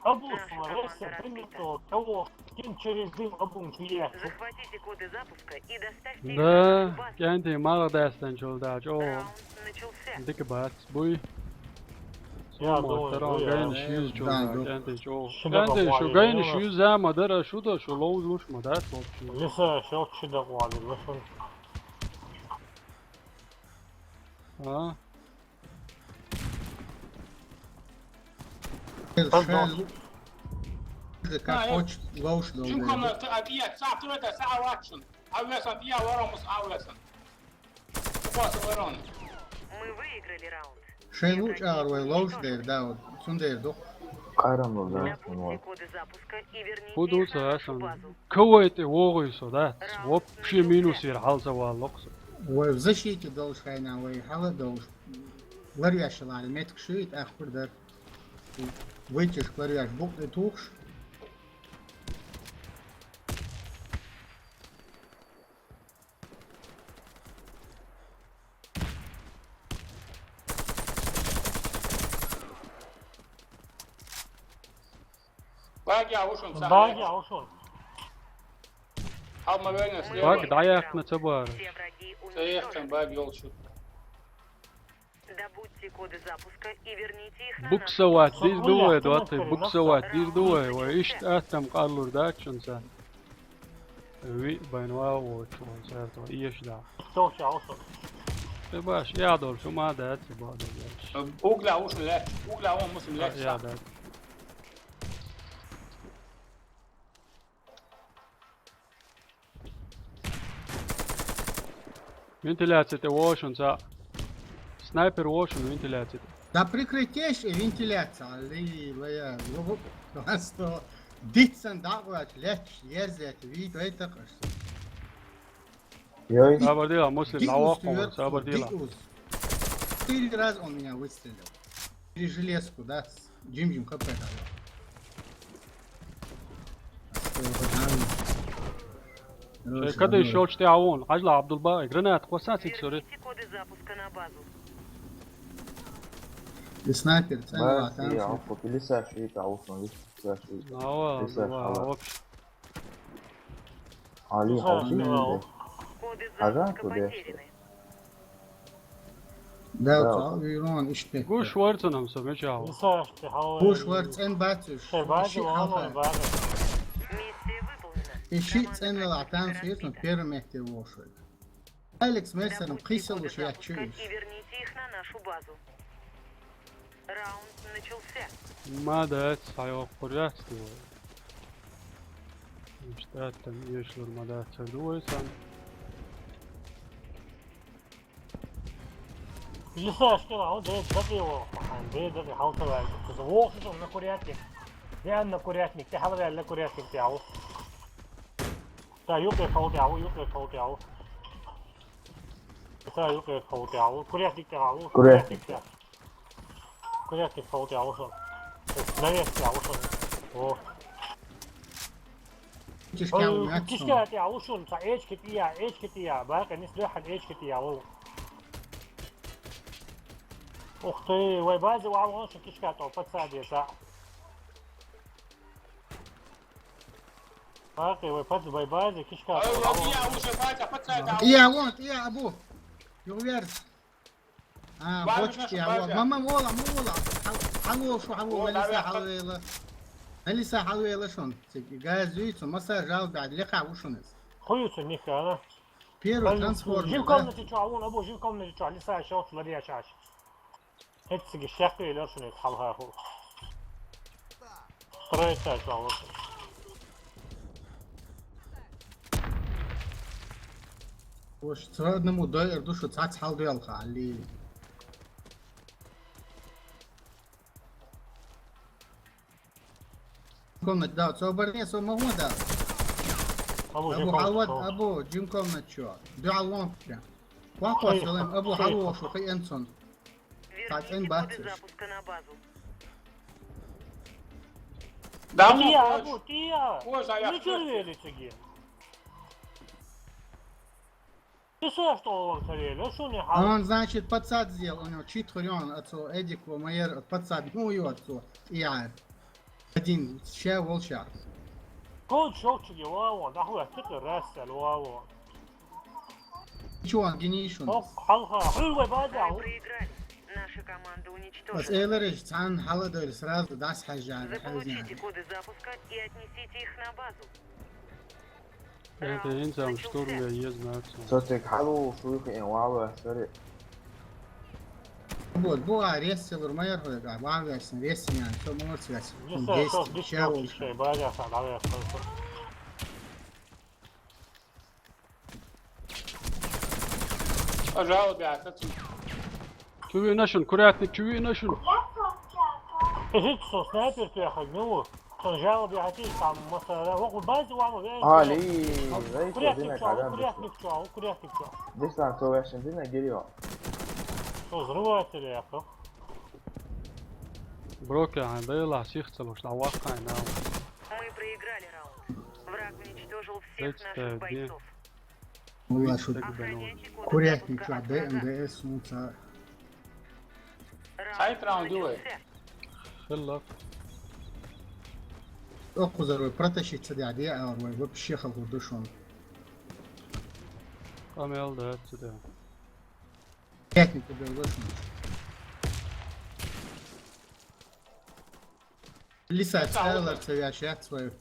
Абу, сварился, примиту, того, кин через дым абун чуяцу. Захватите коды запуска и доставьте их в нашу базу. Да, кенти мала дастан чулдач, о. Раунд начался. Дика бац, буй. Я думаю, таран, буй, гайни а. Шиз чулдач, кенти чул. Шида кенти шу, баквали, гайни шиз зама дара, шуда, шу лоуз луш ма дас, лоуз. Лиса, шо шида квали, лиса. А? Шел, шел. Как хочет, лоуш долу. Жим комната, а, я, сам, ты это, сам, а, ватшин. А, весан, я, ворон, а, весан. Упаса ворон. Мы выиграли раунд. Шайн луучу агӀор вай ловш дер, да, вот, цундер ду. Къайрам ло, да, шун вот. Добудьте коды запуска и верните их на нашу базу. Кавайт вогӀуй со, да? Вообще минус вер хьалца валлакх со. Вай в защите долуш хьайна, вай хьала долуш. Ларвеш лаьа метка шуьйта, ахпур дар. Вайташ ларвеш букъ тӀе тухуш. Баги а ушун, баги а ушун. Хьал ма вайна слева. Баг дӀаяьккхина ца бара. Ца яьккхина баг йолчу. Добудьте коды запуска и верните их на нашу базу. Буксовать дийр ду вай, двадцать, буксовать дийр ду вай, вай иштта аттам къарлур дац шуна сан. Виъ байна ван воцу ван цаьрга, эша даха. Товча алсо. Ты баш, я дол, шу ма дац, ба дол. Угла ушун лаьтта, угла вон мусум лаьтта. Я дац. Вентиляция тӀе вошун ца. Снайпер вошун вентиляция тӀе. Да прекратишь вентиляция, ли, лая, лу-, просто дитсан дагвач, леч, езет, вид, это кажется. Йой. Сабар дила, Муслим, дикус лавок, сабар дила. Дикус. Четыре раза он меня выстрелил. Через железку, да? Джим-джим, капай, да. Шайкада ещё чти авун. Хажла Абдулба, гранат, хваса цик сори. Верните коды запуска на базу. И снайпер, цена. Ба, там я, шо. Алфа, пилиса, ши, та, алфа, пилиса, ши. Ава, пилиса, ава, ава. Вообще. Али, ха, алфа, ха, пилиса. Коды запуска потеряны. Да, да. Цал вирон иште. Гуш варцанам со мечал. Гуш варцен бацуш. Ши алфа. Миссия выполнена. И ши цен ла там светно первый метр вошел. Алекс Мессером кхиссалуш яц чуьйш. Добудьте коды запуска и верните их на нашу базу. Раунд начался. Ма дац, хьайо кхуръяц ду вай. Иштта там эшлур ма дац, ца ду вай сан. Лиса, что, а он дает, забил его. Он дает, забил, халтовая. Ты за волосы, что, на курятник. Я на курятник, ты халавя на курятник, ты, ау. Да, юкъе калды, ау, юкъе калды, ау. Да, юкъе калды, ау. Курятник, ау. Курятник. Курятник. Курятник калды, ау, что. Навес, ау, что. О. Кишка, ой, у меня кишка, отсюда. Ты, ау, что, та эчки ты, я, эчки ты, я. Бака, не слыхал, эчки ты, ау. Ух ты, вай базе, ау, он что, кишка, то, подсади, та. Пакъи, вай пад-, вай базе кишка. Ай, вай, я уже базе, пацан, да. Я, вот, я, абу. Юверс. А, базе, бочки, я, вот. Базе. Мама, вола, ма вола. Хал-, хало, шу, хало, о, Алиса, давай, хал-, хало, вела. Алиса, хало, вела, шун. Цик, газуй, цу, массаж, жал, да, леха, ушунес. Хуюцу, нихера. Первый трансформер, да? Жив комнате чё, а вон, абу, жив комнате чё, Алиса, ещё, смотри, я чаще. ХӀетцига шеккхе лершунет хьалхаху. Строится чуьллуш. Уж ца адамо дойр ду шу цац хьалдоьлху, Али. Комнат, да, цо барне, со ма гӀо, да. Абу, абу, жим хьалвад, комнат, абу, жим комнат чо. Дуьхьал вон прям. Вахос, ай, ялем, абу, ай, хьалвошу, хай энцун. Верните коды запуска на базу. Да, ну, тия, Кош. Абу, тия. Кош, а я... Ну, чё рвели циги? Ты что, что он царели? Ну, что не хал? А он, значит, подсад сделал, у него чит хурён, отцу Эдику, Майер, подсад, ну, его отцу, и я. Один, ща волчар. Код шёлчиги, ва, ва, да хуя, ты, ты, рассел, ва, ва. Чё, он генейший у нас? Ох, хал-ха, хуй, вай, база, вы проиграли. Наша команда уничтожена. Бас Эйлерыч, цан хала дойр сразу дас хажа, заполучите коды запуска и отнесите их на базу. Это инсам штурм я ез нацу. Со цик хьалу шуйху эн вава, сори. Вот, бу а ресси лур майор хойга, ва весн ресси ян, то молодец весн. Десять, десять, десять, база, да, да. Пожалуй, бяхат. Чувинашин, курятник, чувинашин. Ишит со снайпер пехать, ну. Сон жалоб я хотел, там, масара, вот, базе вам, э, Али, э, курятник чё, курятник чё, курятник чё. Десна, то я шин дина гирио. Что, взрыватель я, кто? Брокер, а, да, ла, сих целуш, да, вахай, на. Мы проиграли раунд. Враг уничтожил всех наших бойцов. Валла шут. Курятник чё, Д М Д С, ну, ца. Сайт раунд, дюэ. Хеллак. Окузар вай протащиться дядя, а вай вообще халку душон. Камел да, отсюда. Техника был душон. Лиса, целар, целящий свою.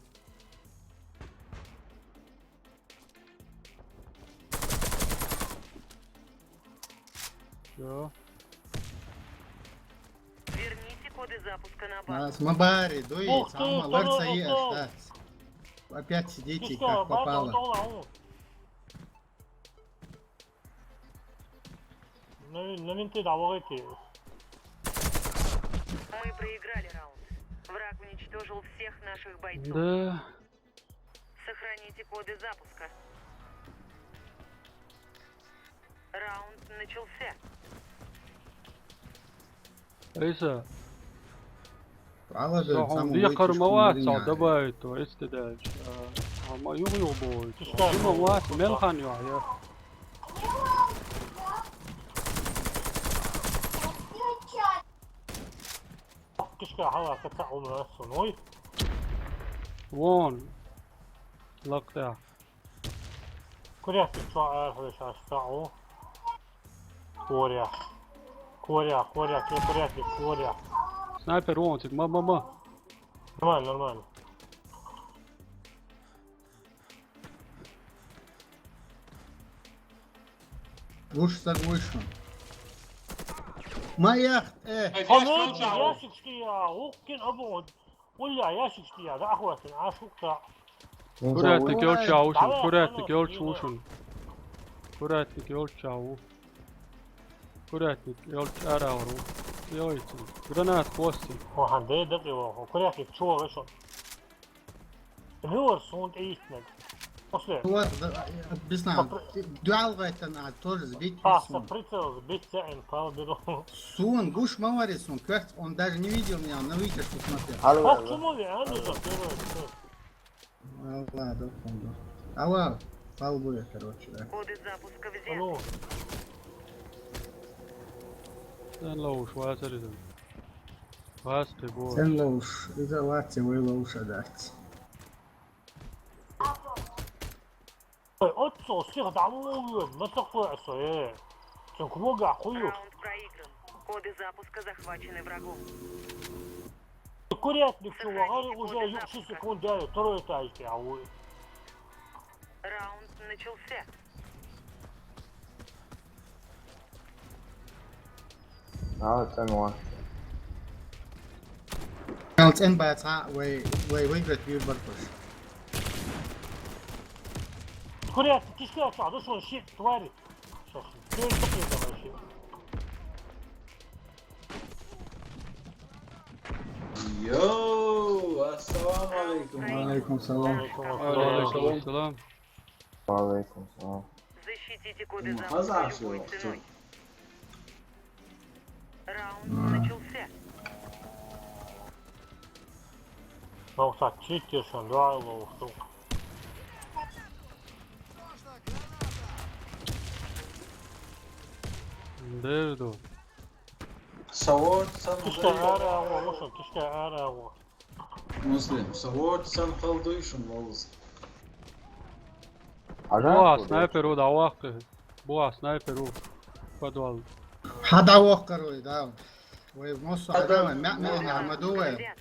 Всё. Верните коды запуска на базу. А, с Мабари, дуй, ух ты, сама ларца ешь, да. Опять сидите, как попало. На, на винты давайте. Мы проиграли раунд. Враг уничтожил всех наших бойцов. Да. Сохраните коды запуска. Раунд начался. Иса. Правда, самый дикар мавас, добавить, то есть дальше. А, а, ма юг юг будет. Ты что? Мавас, мелхан юг, я. Кишка хала ката умра суной. Вон. Лакта. Курятник чё архлыш астау. Куря. Куря, куря, ке курятник, куря. Снайпер вон, тик, ма, ма, ма. Нормально, нормально. Лучше так вышел. Моя, э. Ай, ханон ящик, ящик, я, укин, обон. Улля, ящик, я, да, охуя, а шук-то. Курятник ёлча ушун, курятник ёлча ушун. Курятник ёлча у. Курятник ёлча ара уру. Ёйцу. Гранат кости. Охан, дэ, дэ, его. Курятник чё, вышел? Вюр, сунт, ийстнэг. После. Вот, да, э, без нас. Попри- Дуал в это надо, тоже сбить. А, со прицел сбить, я ин пал беру. Сун, гуш мамари сун, квест, он даже не видел меня, он на вытяжку смотрел. Алло, алло. Ах, чему я, а, ну, за первое, что? Алла, да, помню. Алла, пал будет, короче, да. Коды запуска взяты. Алло. Сэн лоуш, ваасар иза. Ваасты бо. Сэн лоуш, иза ваатсе вай лоуша дартс. Ой, отцо, всех домой, на такое, э. Чё, кого гахую? Раунд проигран. Коды запуска захвачены врагом. Курятник, чё, вагары уже шесть секунд дали, второй этаж, я, ой. Раунд начался. Ала цӀен ва. Ала цӀен бац, а, вай, вай выиграть выбор хочешь. Курятник, кишка, а, да что, щит, твари. Что ж, ты что ты давай щит? Йоу, ассаламу алейкум. Алейкум салам. Алейкум ассалам. Алейкум ассалам. Ва алейкум салам. Защитите коды замка любой ценой. Раунд начался. Ну, так, читершн, да, лоу, что? Дерду. Савод, сам. Кишка ара, лоу, что, кишка ара, лоу. Муслим, савод сам халдуй шун валус. Буа снайпер у давахкы. Буа снайпер у. Подвал. Хада вахкар уй, да. Вай мосу хада, мя мя мя мадуэ. Ребята,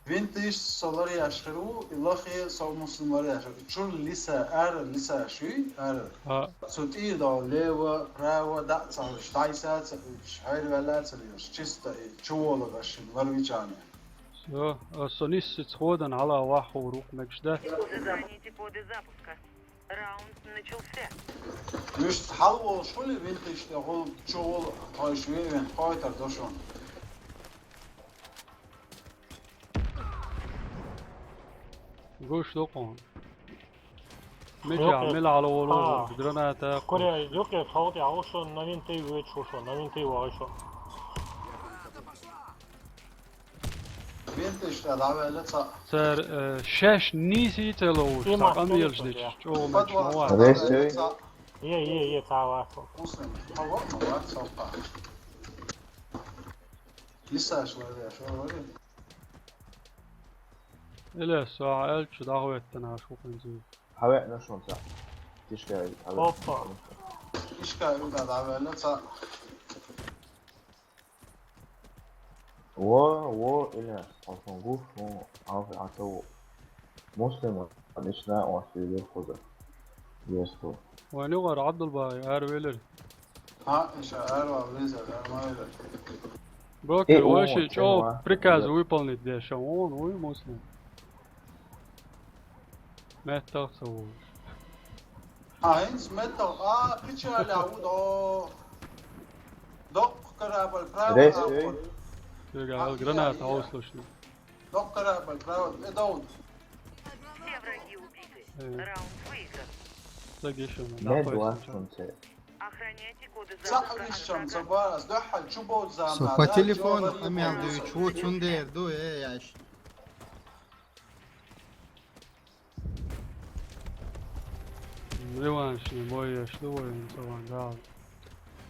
Винтыш со ларъеш хир ву, и лахе со муслим ларъеш. Чур лиса, ара лиса шуй, ара. А. Со тӀе да лево, право, да, ца, штай са, ца, хайр вала, ца, чисто, и чуволу гашин, ларвичане. Всё, а со нисса цхьодан гьала вахур вукъ мегаш да. Сохраните коды запуска. Раунд начался. Вуьш хьал волуш хуьлу винтыш тӀе гӀул, чу гӀул, хойш вевен, хойтар дошун. Гуш дукъун. Мича, мила гьала волу, а, граната. Куря, юкъе тховти гьавушун, на винты вуьч хушун, на винты вагӀишун. Винтыш тӀе дӀаваьлла цхьаъ. Цар, э, шаьш нийсий ца ловуш, цхьа къамелаш дича, чӀогӀа мегаш ма вац. Ресей? Е, е, е, цхьа вац. Муслим, хьо вац, ма вац, хьо вац. Лисаш вари, шо вари. Илес, со аьлча, дӀахӀоьттина аша хӀукхунзий. Хьавеана шуна цхьаъ. Тишка, хьавеана. Опа. Тишка, юда дӀаваьлла цхьаъ. Во, во, Ильяс, хьо шун гуш, хӀун, хьалха Ӏа ца ву. Муслима, ишна ош везир хуза. Ес ху. Вайн югӀар Абдулбай, ара велир. Хьа, иша, ара вал везир, ара ма велир. Брокер, э, вай ши чӀо приказ выполнить деш, он, вуй, Муслим. Меттах ца вуй. А, хӀинца меттах, а, печаля, удо. Доккха корабль, право. Рес, корабль. Эй. Тега, а, граната, я, я. Услышал. Доккха корабль, право, э, Дауд. Все враги убиты. Э. Раунд выигран. Так ещё надо. Мед лашунце. Охраняйте коды запуска. Захватили фон, амел дыч, вот сюндер, ду, э, яш. Реваншный бой еш ду вайн цаван дал.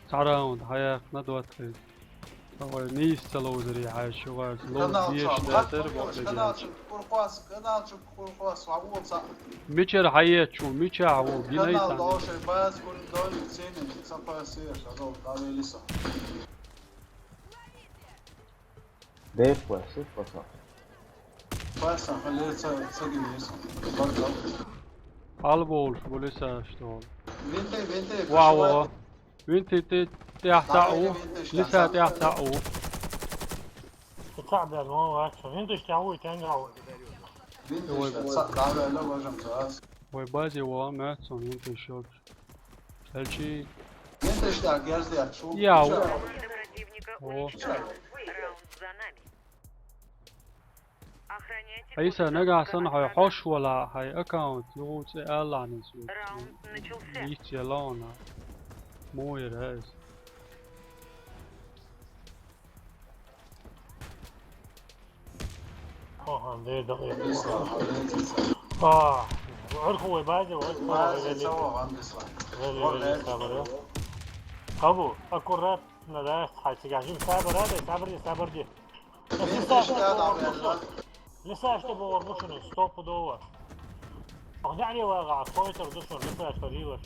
Цхьа раунд хьаяьккхина доттагӀий. Цхьа вай нийса ца ловзаре хьаьжча, югӀарца ловза дезаш дацара бакъдерг. Канал чу курхвас, канал чу курхвас, ва вон ца. Мичара хьаечу, мичахь ву, гинай цхьаьна. Канал дошай баз гур дой цени, ца пасеш, а дол давели со. Дехва, супаса. Паса, хале ца, ца гинес. Барда. Алболш, булиса, что? Винте, винте, ва, ва. Винте, те, те ахта у. Лиса те ахта у. Кутабер, ну, ва, винте, что у, тенга у. Винте, что, ца, да, да, да, ложим, ца. Вай базе ва, мацун, винте, что. Элчи. Мен тешта герзде шу. Яу. Команда противника уничтожена. Раунд за нами. Охраняйте. Айса, нагахь санна хьо хьош вала, хьай аккаунт юхуцӀе аллахьнис ву. Раунд начался. Йиц ялона. Муйр хӀез. Оха, дер дакъа. А, гӀурху вай базе, вай базе, вай базе, вай базе, сабр, я. Абу, аккуратно, да, хьай цигахь жим сабр, да, сабр, сабр, ди. Лисаш, лисаш, ты богор мушуну, стопудово. Ах, дали вага, хойтер душур, лисаш, лилаш.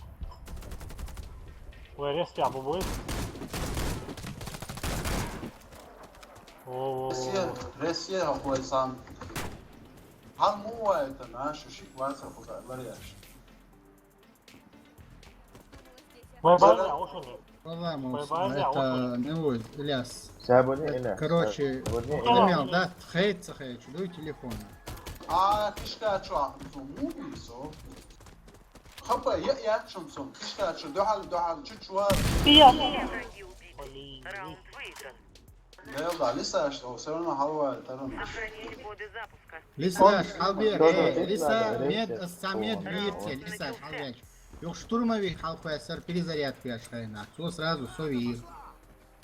Вай рестя бубуй. Россия, Россия хӀокхуьнца. Хьан муха ваийтина, шу шиъ вацахь хӀокху ларъеш? Вай база а ушуни. Валла, вай база а ушуни. Это, ну, Ильяс. Сабуни, Ильяс. Короче, сабуни, Ильяс. Имел, да, хейт ца хейт, дуй телефон. А, кишка чу, ну, муха со. Хапа, я, я, чум сум. Кишка чу, дуьхьал, дуьхьал, чу, чу, а. Я. Блин. Раунд выигран. Делда, лисаш, о, всё равно халва, это равно. Сохранили коды запуска. Лисаш, халбер, э, лиса, мед, аса мед вирте, лисаш, халбер. Юх штурмовик халкъ весер перезарядка яш хайна. Цо сразу со вир.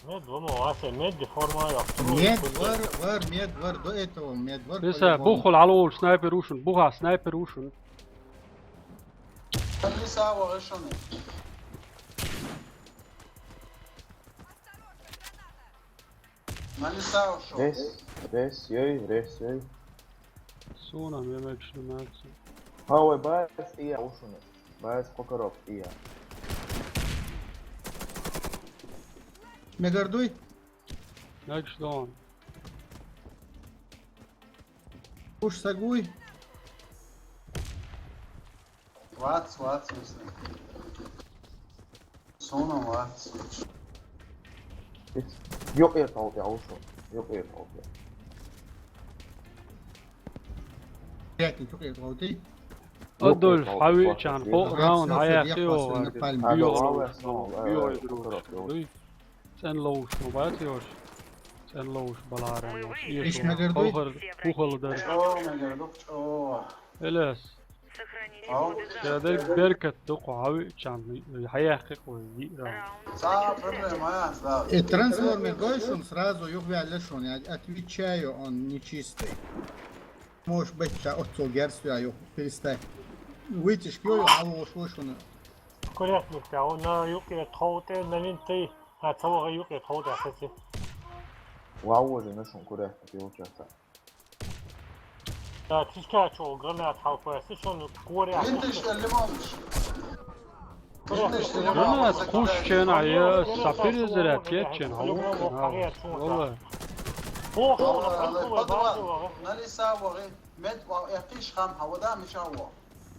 Мед, вон, Вася, мед форма, я. Мед, вар, вар, мед, вар, до этого мед, вар. Лиса, по-любому. Бухал алол, снайпер ушун, буха, снайпер ушун. Лиса, вар, ушун. Рес, рес, йой, рес, йой. Суна, ме мегаш ду наци. Хавай, баьс, и я, ушуна. Баьс, кокорок, и я. Мегар дуй? Мегаш дон. Уж сагуй. Вац, вац, висна. Суна вац. Юкъе товтӀа, авушо. Юкъе товтӀа. Пятницу къе товтӀа. Адольф, хьавичан, хо раунд хьаяхи о. Био, био, био. ЦӀен ловш ма бац йош. ЦӀен ловш баларан йош. Иш мегар дуй? Ухар, ухал дар. Чо мегар дух, чо. Элес. Ау. Седер беркат духу хьавичан, хьаяхи хо йира. Са проблема, са. Э, трансформер гой шун, сразу юхвяла шун, я отвечаю, он нечистый. Может быть, ша отцо герс я юх, перестань. Выйти шкёл, а лош, лош шун. Курятник, а он на юкъе тховтӀа, на винты. А, цавагъа юкъе тховда, кстати. Вау, уже нашум курятник, получается. Да, тишка чё, гранат халпа, слышал, ну, курятник. Видишь, Лимоныч? Гранат кушчен, а я сапир заряд етчен, а вот, а, валла. О, подвал. Нарисовал, мед, вау, я пиш хам, а вода мешал.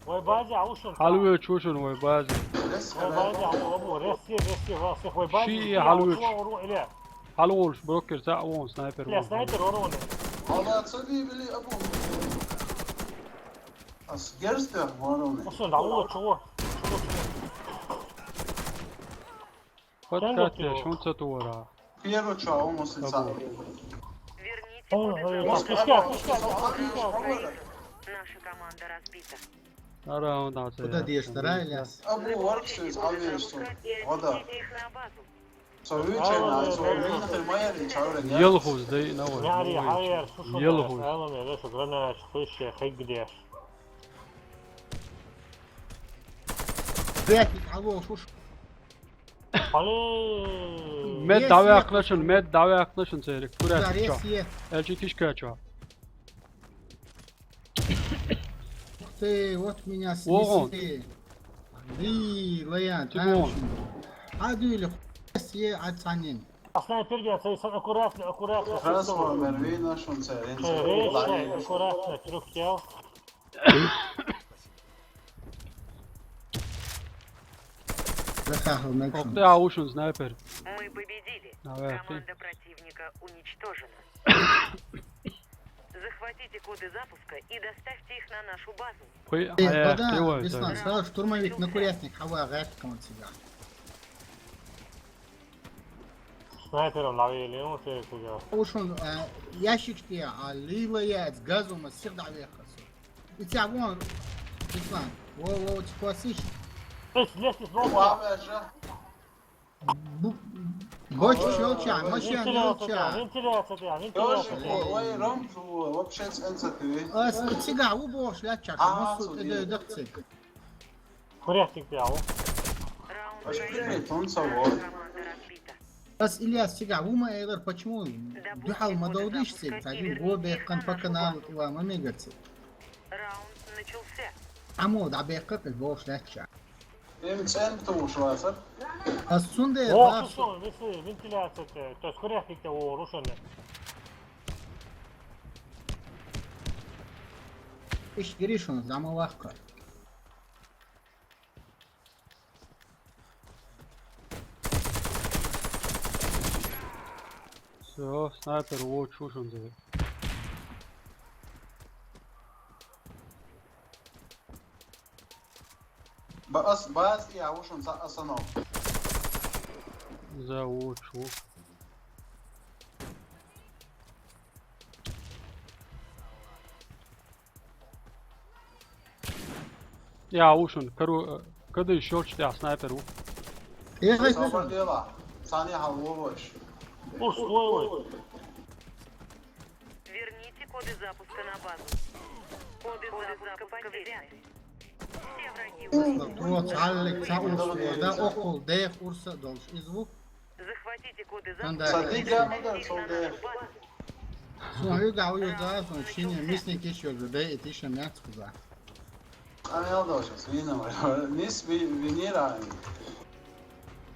Вай базе авушун. Хьалвечу шун вай базе. Вай базе аву, абу, ресси, ресси, васи, вай базе. Ши хьалвечу. Хьалволш брокер, са вон снайпер. Я вон. Снайпер вон. Ала цаби били абу. Ас герстер вон. Осун, аву, чего? Чего, чего? Подкатывай, шунца тувара. Первый чё, а он мусит сам. Верните коды за... Пушка, пушка, пушка. Наша команда разбита. Ара, он там. Куда деш, вторая ляс? Абу варксыз, а версу. Вода. Союз чайна, союз мин химая ли чаврен. Йылхуз, да, на вот. Яри, хайер, шушу. Йылхуз. Алам, я, лешу, гранат, хуйше, хигдеш. Бехи, алло, шуш. Али. Мед давяхна шун, мед давяхна шун церик. Куряс чё? Элчи тишка чё? Ух ты, вот меня снесли. Ди, лая, там. Адули, хуэсье, ацанин. А снайпер бьёт, аккуратно, аккуратно. Трансформер, видно, шун церин. Аккуратно, трюк дел. Ох ты, авушун снайпер. Мы победили. Команда противника уничтожена. Захватите коды запуска и доставьте их на нашу базу. Хуй, э, а, вода, ты вот, Беслан, да. Сразу штурмовик на курятник, хава гайт кон сига. Снайпером навели, ну, ты куда? Авушун, э, ящик те, а лила я, с газом, а всех давехал. И тебя вон, Руслан, во, во, у тебя косишь. Лезь, лезь, лезь, лезь. Бу-, бочка щелча, машина щелча. Вентиляция, вентиляция. Ой, ром, вообще, с Н Ц Т В. А, с-, у тебя убор шляпча, а, мусу, ты, да, да, ты. Курятник, да, о. Аш примет, он савол. Бас, Ильяс, сига, ума эйлар, почему духал мадалдыш сен, таби го бе кан по каналу тува мамегарцы. Раунд начался. Амо да бе кат го шляпча. Им центр ушла, сэр. А сунде. О, да, слушай, если вентиляция, то, то есть курятник-то о, рушен. Иш Гришин, замалахка. Всё, снайпер, вот, чушен тебе. Бас, бас, я ушен за асано. За учу. Я ушен, кору-, э, кады ещё четыре снайперу. Ехай, слышно. Сани халвовош. Уж свой. Верните коды запуска на базу. Коды запуска потеряны. Все враги устранены. Вот, Алик, ца урс, да, окол, дэх, урса, долж, и звук. Захватите коды запуска. Садига, мадам, солдэ. Су, аюга, аюга, су, шине, мисник ещё, да, и ты ещё мяц куза. А я должен, свина, мис ви-, винира.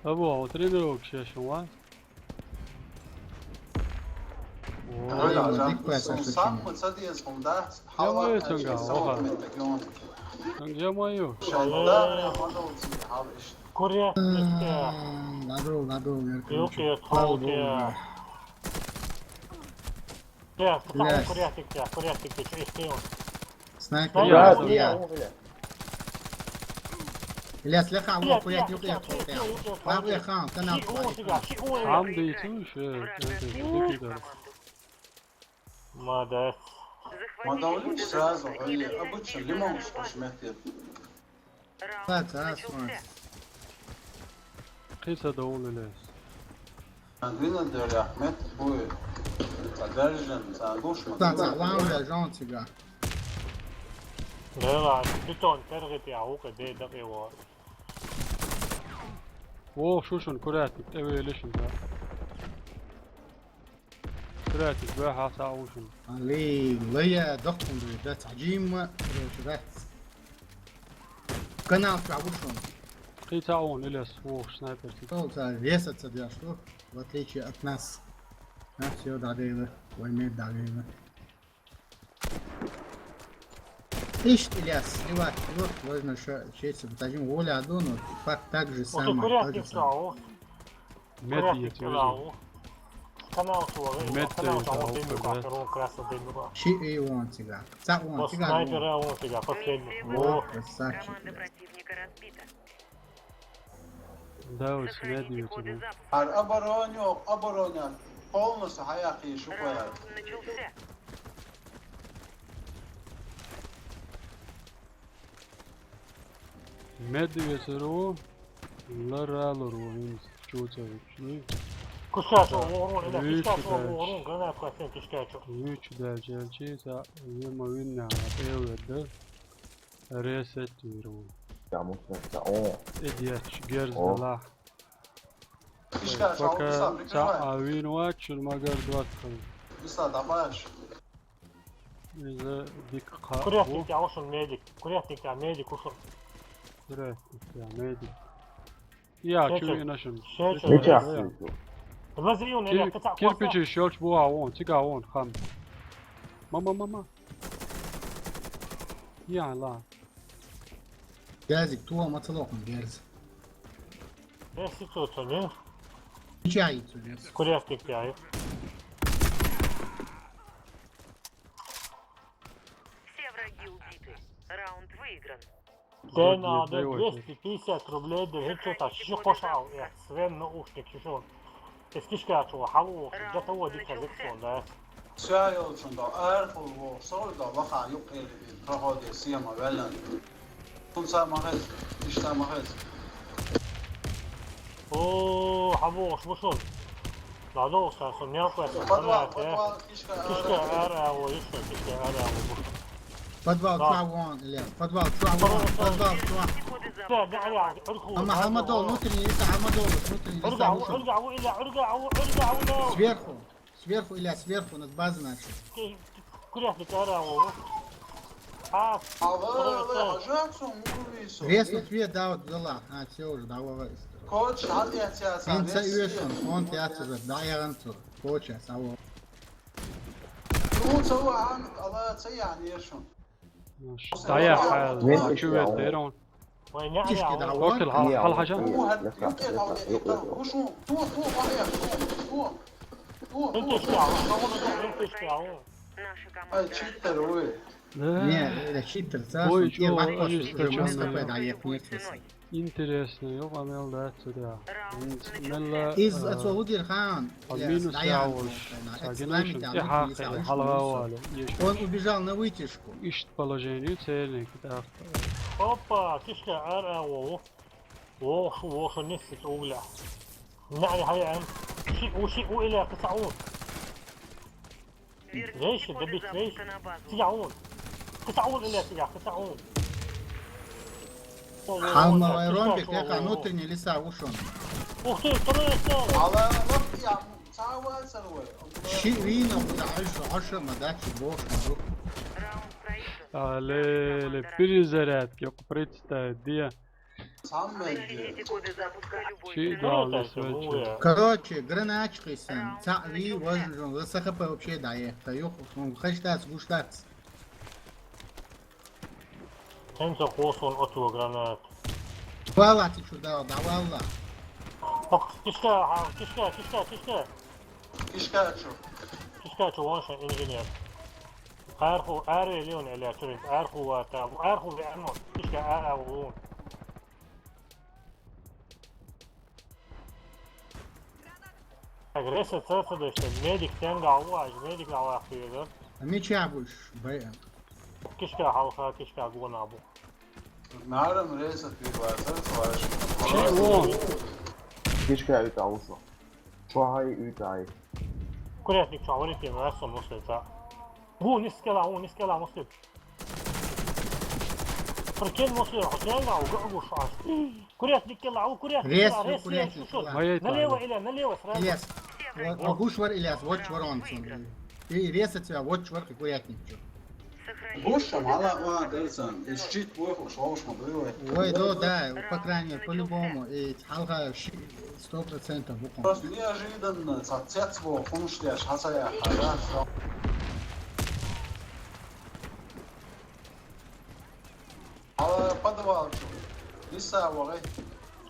А вот, тренировка сейчас, ладно? Ой, ладно, дика кхоьссина шу. Сан ма ца деза хӀума дац, хьалваккха цунга, цунга ваха. Цунга ма ю. Шайн дагара ма долций, хьал иштта. Курехтик тӀе. М, ладу, ладу, верка. Юкъе, тховке. Бля, курехтик тӀе, курехтик тӀе, чу ихтион. Снайпер. Снайпер, я. Ильяс, леха, во, курехтик, юкъе, юкъе. Ва, леха, канал. Ши у сига, ши у. Там да и цу, ши, это, это, это. Молодец. Ма довлу сразу, гӀойли, обычно лимон схуш меттир. Ца, ца, схуш. Кхин ца довлу лес. Вина деря, мет буй. Ца держен, ца душ, ма. Ца, ца, ван да жон цига. Дела, бетон, тергити, а, ука, де, да, его. О, шушун, курятник, тӀе велишин, да. Курятник, баьха схьа а вушун. Али, лая, доккхун дуй, дац, хьажимма, короче, дац. Канал чу а вушун. Кхин ца а вон, Ильяс, вохуш снайпер. Тол ца веса ца деш, что, в отличие от нас. А, всё, дӀадайла, вай мед дӀадайла. Ишт, Ильяс, сливать, вот, можно ша-, шесть, даже воля, а, ну, факт так же самое, так же самое. Мед курятник, о. Мед курятник, есть, о. Канал свой, мед канал есть, там, о, вот, да. Красный дымка. Ши и вон цига. Ца вон цига, снайпера вон цига, последний. О, красавчик, блядь. Да, уж медведь, да. Ар обороне, обороне. Полностью хаяхи шукая. Медведь ру, лара лару, ин чуца вични. Кушка шо, о, о, да, кушка шо, о, о, гранат квасен, кушка шо. Вич да, джерчи, са, ема винна, эве да. Ресет виру. Таму ца, о. Эдиач, герз дала. Пока ца авин ва, чур магар двадцать. Иса, давай. Иза дик ха-, курятник тӀе а вушун медик. Курятник тӀе а медик вушун. Курятник тӀе а медик. Я, чу и нашим. Ничего. Лазрион, я, кирпичи щелч буа вон, цига вон, хам. Мама, мама. Я, ла. Герзик, туа мацалохун герз. Если кто-то, не? Чай, цу герз. Курятник тӀе а. Все враги убиты. Раунд выигран. Те надо двести пятьдесят рублей, да, это что-то, чё пошёл, я, Свен наушник, чё он. Эскишка чего, хаву, где-то вот, где-то, где-то, да. Сяйолчун да, эр хул во, сол да, ваха, юкъе, проходе, сиема, велен. Тун са махез, ишта махез. О, хаву, шмушун. Ладно, са, сон, не окуя, сон, подвал, подвал, кишка, кишка, эр, эр, а, во, ишка, кишка, эр, а, во. Подвал, да. Чуа вон, Илья, подвал, чуа вон, подвал, чуа. Да, да, да, ارجع. Ама, ама дол, внутренний, это ама дол, внутренний, ارجع, ارجع، ارجع، ارجع، ارجع. Сверху, сверху, Илья, сверху, над базой начал. Курятник, ара, о. А, алла, алла, хажат сон, муви сон. Резко тебе, да, вот, да ла. А, всё уже, давай. Коч, хал я тебя. Ин ца уьшун, он тяц уже, да, я ранцу. Коч, я, саво. Ну, ца ва, ан, алла, ца я не шун. Даяхьал, чувет дерон. Вай, не, не, не. Окей, хал, хал хажа. Ай, читер, ой. Не, это читер, ца. Ой, чё, ой, скачанный. Интересно, ёбаный, да, сюда. Мелла, из, э, отцо удир хан. Под минус я, я вот, сагинашин, тяха, халгавали. Он убежал на вытяжку. Ишт положение, цельник, да. Опа, кишка, ар, а, во. Во, шо, во, шо, не сит, угля. Не, не, хай, ам. Ши, у, ши, у, или, кыса, у. Вещи, добить вещи. Сия, у. Кыса, у, или, сия, кыса, у. О, во, во, кишка, ромбик, шо, я, во, во. Внутренний леса ушён. Ух ты, второй стол. Алла, вот я, савал сарвай. Ши вина, куда, аж, аж, ма, да, чи, бошка, бо. Алле, ле, перезарядки, представь, где? Самое где? Чи дали свечи. Короче, граначкы сан. Ца ви важно, за СХП вообще да, я. Та юх, он хаш дац, гуш дац. Хенца хосун оту гранат. Вала, ты чё дал, да вала. Ох, кишка, а, кишка, кишка, кишка. Кишка чё? Кишка чё, вон шо инженер. Арху, арху леон эля чё, арху вата, арху ве ано, кишка ара вон. Агрессия церца деште, медик тенга алуаж, медик алуаж пиедер. А меча будешь, бая. Кишка халха, кишка гонабу. Нарам реза пирваза, товарищ. Чего? Кишка это алуша. Чуай утай. Курятник чаварит ем, раз он муслица. Ву, нискела, ву, нискела, муслим. Прикинь, муслим, хотел на угу шуаш. Курятник кела, у курятник кела, рез, рез, курятник кела. Налево, Илья, налево сразу. Ильяс. Вот, вот гуш вар, Ильяс, вот чвар он сон. И рез от тебя, вот чвар, ты курятник чё. Гуш, мала, ва, дерсан. И щит, ой, шош, ма, было. Ой, да, да, по крайней мере, по-любому. И халха щит, сто процентов буквально. Просто неожиданно, цец был, хунш, я, шаса, я, хара, А, подвал чё? Лиса вогы.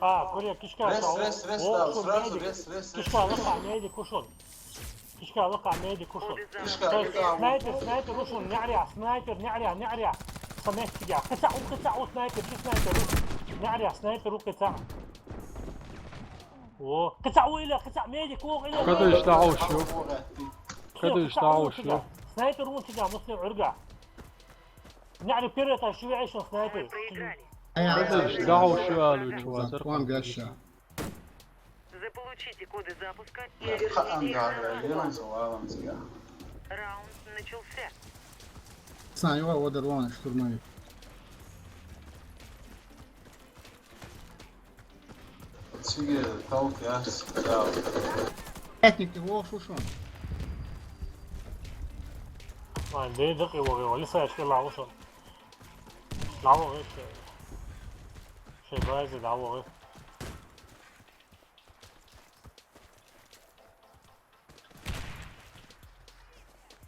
А, куре, кишка. Рез, рез, рез, да, сразу рез, рез, рез. Кишка, лыка, меди кушун. Кишка, лыка, меди кушун. Кишка, лыка. Снайпер, снайпер ушун, няря, снайпер, няря, няря. Саместига. Кыца, у, кыца, у, снайпер, у, снайпер, у. Няря, снайпер, у, кыца. О, кыца, у, или, кыца, меди, кух, или. Кадыш, да, ушо. Кадыш, да, ушо. Снайпер, у, тебя, муслим, урга. نعرف بيريتا شو عيشون سنايبر. Ай, ай, ай, ай. Дагъу шуалу чувазар. Заполучите коды запуска и... Ха, ангар, леман сувалам сига. Раунд начался. Сан, ва, одер ван штурмовик. Сиге талк яс, ял. Техники вошушун. Ай, дейдик его, его, лиса яшки лавушун. Лаву, э, шебази лаву, э.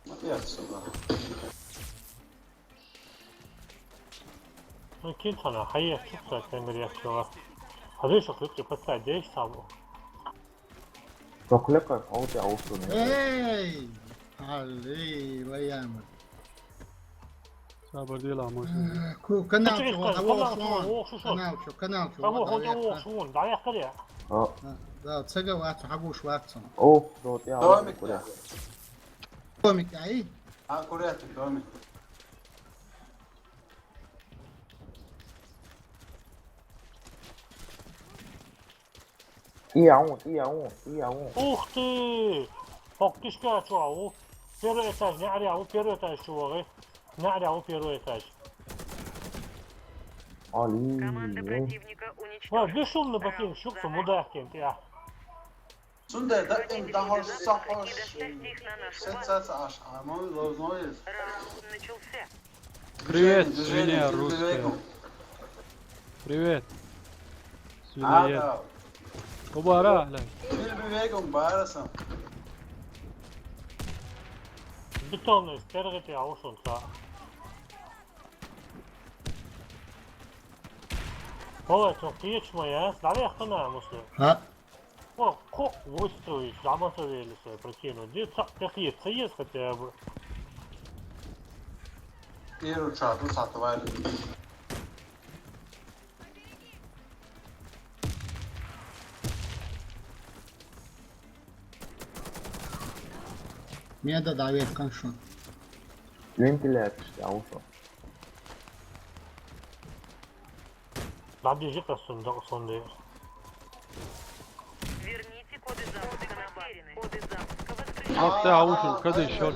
Молодец, да. Ну, кинь сана, хайя, чукса, кемер яхшыла. Хазы шо хыпчы пытса, дейш сабу. Токлека, а у тебя ушуны. Эй! Али, ваямы. Сабыр дела, может. Э, ку-, канал чё, канал чё, канал чё, канал чё, вот, да, я. А, да, цега ватса, хагуш ватса. О, вот я. Домик, да. Домик, ай? А, курятник, домик. И я он, и я он, и я он. Ух ты! Фактически, а чё, а у? Первый этаж, не ори, а у первый этаж, чувак, э? Не ори, а у первый этаж. Али, команда противника уничтожена. Ва, бешумный ботинок, шук, мудак, кем ты, а? Сунде, да, им, да, хош, са, хош. Сенсация, аш, а, ну, ну, ну, ну. Раунд начался. Привет, свинья русская. Привет. Свинья. Кубара, ля. Бетонный, стерегите, а уж он, да. Ой, что, печь моя, давай, кто на, муслим. А? О, ко-, выстрелить, замасовали свои, прикинь. Где ца-, какие ЦС хотя бы? Первый чат, ну, сатывали. Мне додавит коншу. Вентиляция, а ушел. Ладно, жи-ка сунда, сунда. Верните коды запуска на базу. Коды запуска воскресены. Ах ты, а ушел, когда ещё?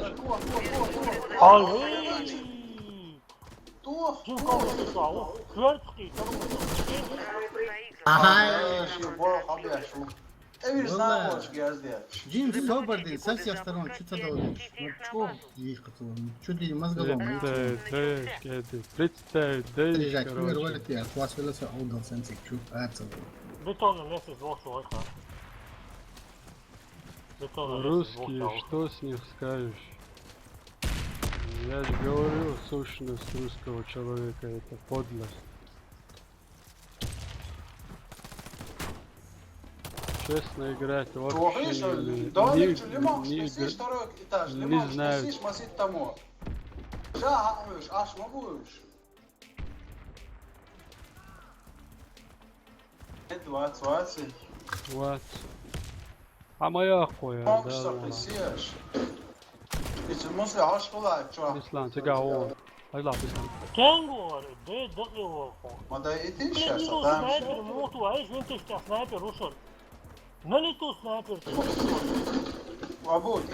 Ай! Ким кого слышал? Квертский, там. Ага. Ай, ещё бо, хаб я шу. Эвир знакомчик яздеш. Джим, собар дин, со всех сторон, чё ты долбишь? Ну, чё, ей хотел, ну, чё ты мозголом, представь, да, это, представь, да, приезжать, короче. Мир валит, я, класс велоса, удал сенсик, чё, ацел. Бетонный лес из двух человек, а? Бетонный лес из двух человек. Русские, что с них скажешь? Я же говорю, сущность русского человека — это подлость. Честно играть вообще не, не, не игр-, не знают. Ша, аш ма будешь. Эд вац, вац. Вац. А моя хуя, да, ладно. Исламчик, а он. Ай, ладно, Ислам. Кенгур, да, да, его. Блин, ну, снайпер, муту, а если ты сейчас снайпер ушёл? На лету снайпер. Враг убит.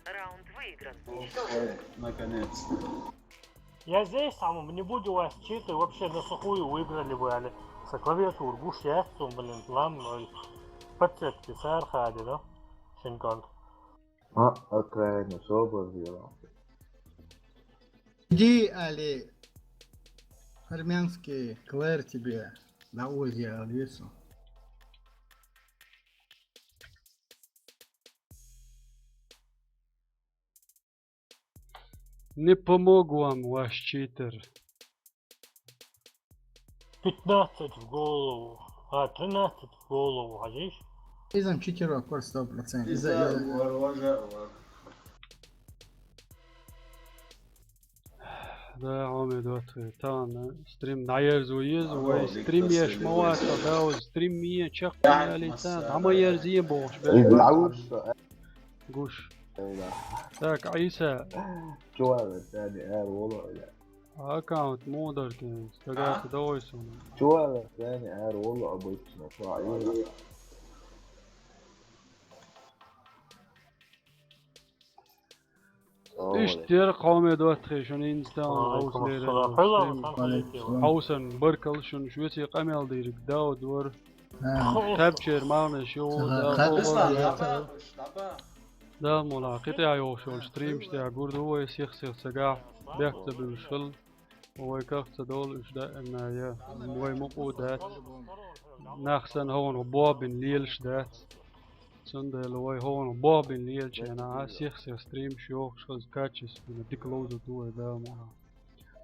Раунд выигран. Ох, наконец-то. Я здесь, самом, не будь у вас читы, вообще на сухую выиграли бы, али. Со клавиатур, гуш, я, блин, лам, ноль. Подсветки, сэр, хади, да? Шинконг. А, окей, ну, собар сделал. Иди, али, армянский клэр тебе на озеро, Алвесу. Не помог вам ваш читер. Пятнадцать в голову. А, тринадцать в голову, а здесь? Изам читер, of course, сто процентов. Иза, Иза. Да, Омед, вот, э, тан, э, стрим наерзу из, вай стрим еш мавата, да, вай стрим еш чак, али тан, ама ерзи бохш, бе. Гуш. Так, Иса. Чувала, тани, э, воло, да. Аккаунт модер, тен, стагат, давай сон. Чувала, тани, э, воло, обычно, чувала. Иштта яра, къамел доттагӀий, шун инстаграм хьовсалера. Хьовсан, баркалла шун, шуьца къамел дийриг Дауд вара. Кхаьбчера мархнаш йогӀу, Дала мула, кхин тӀехьа йогӀуш йолчу стримаш тӀехь гур ду вай сих-сих цигахь, бехк ца буьллуш хила. Вай ках ца долу уьш даимна я, вай мукъа а дац. Нах санна хӀокхунах бохбина лелаш дац. Цундела вай хӀокхунах бохбина лелачу хенахь, сих-сих стримаш йохуш хаза качественно дика ловзур ду вай, Дала мукъ лахь.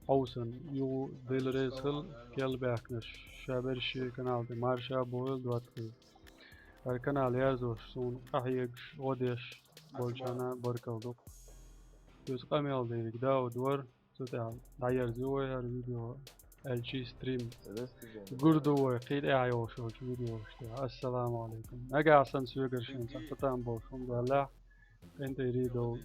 Хьовсан, юха Дела реза хила, кхел баьхкинарш, ша берш шен канал тӀе марша а бохийла доттагӀий. ХӀара канал ярзош, суна къахьегаш, гӀо деш болчарна баркалла ду-кх. Иза къамел дийриг Дауд вара. Цу тӀехь дӀаерзо вай хӀара видео, аьлчи стрим. Гур ду вай кхин тӀехьа йолуш йолчу видеош тӀехь. Ассаламу Ӏалайкум. Нагахь санна соьгара шен цхьа кху там болуш хӀума даллехь, кӀентӀерий довла.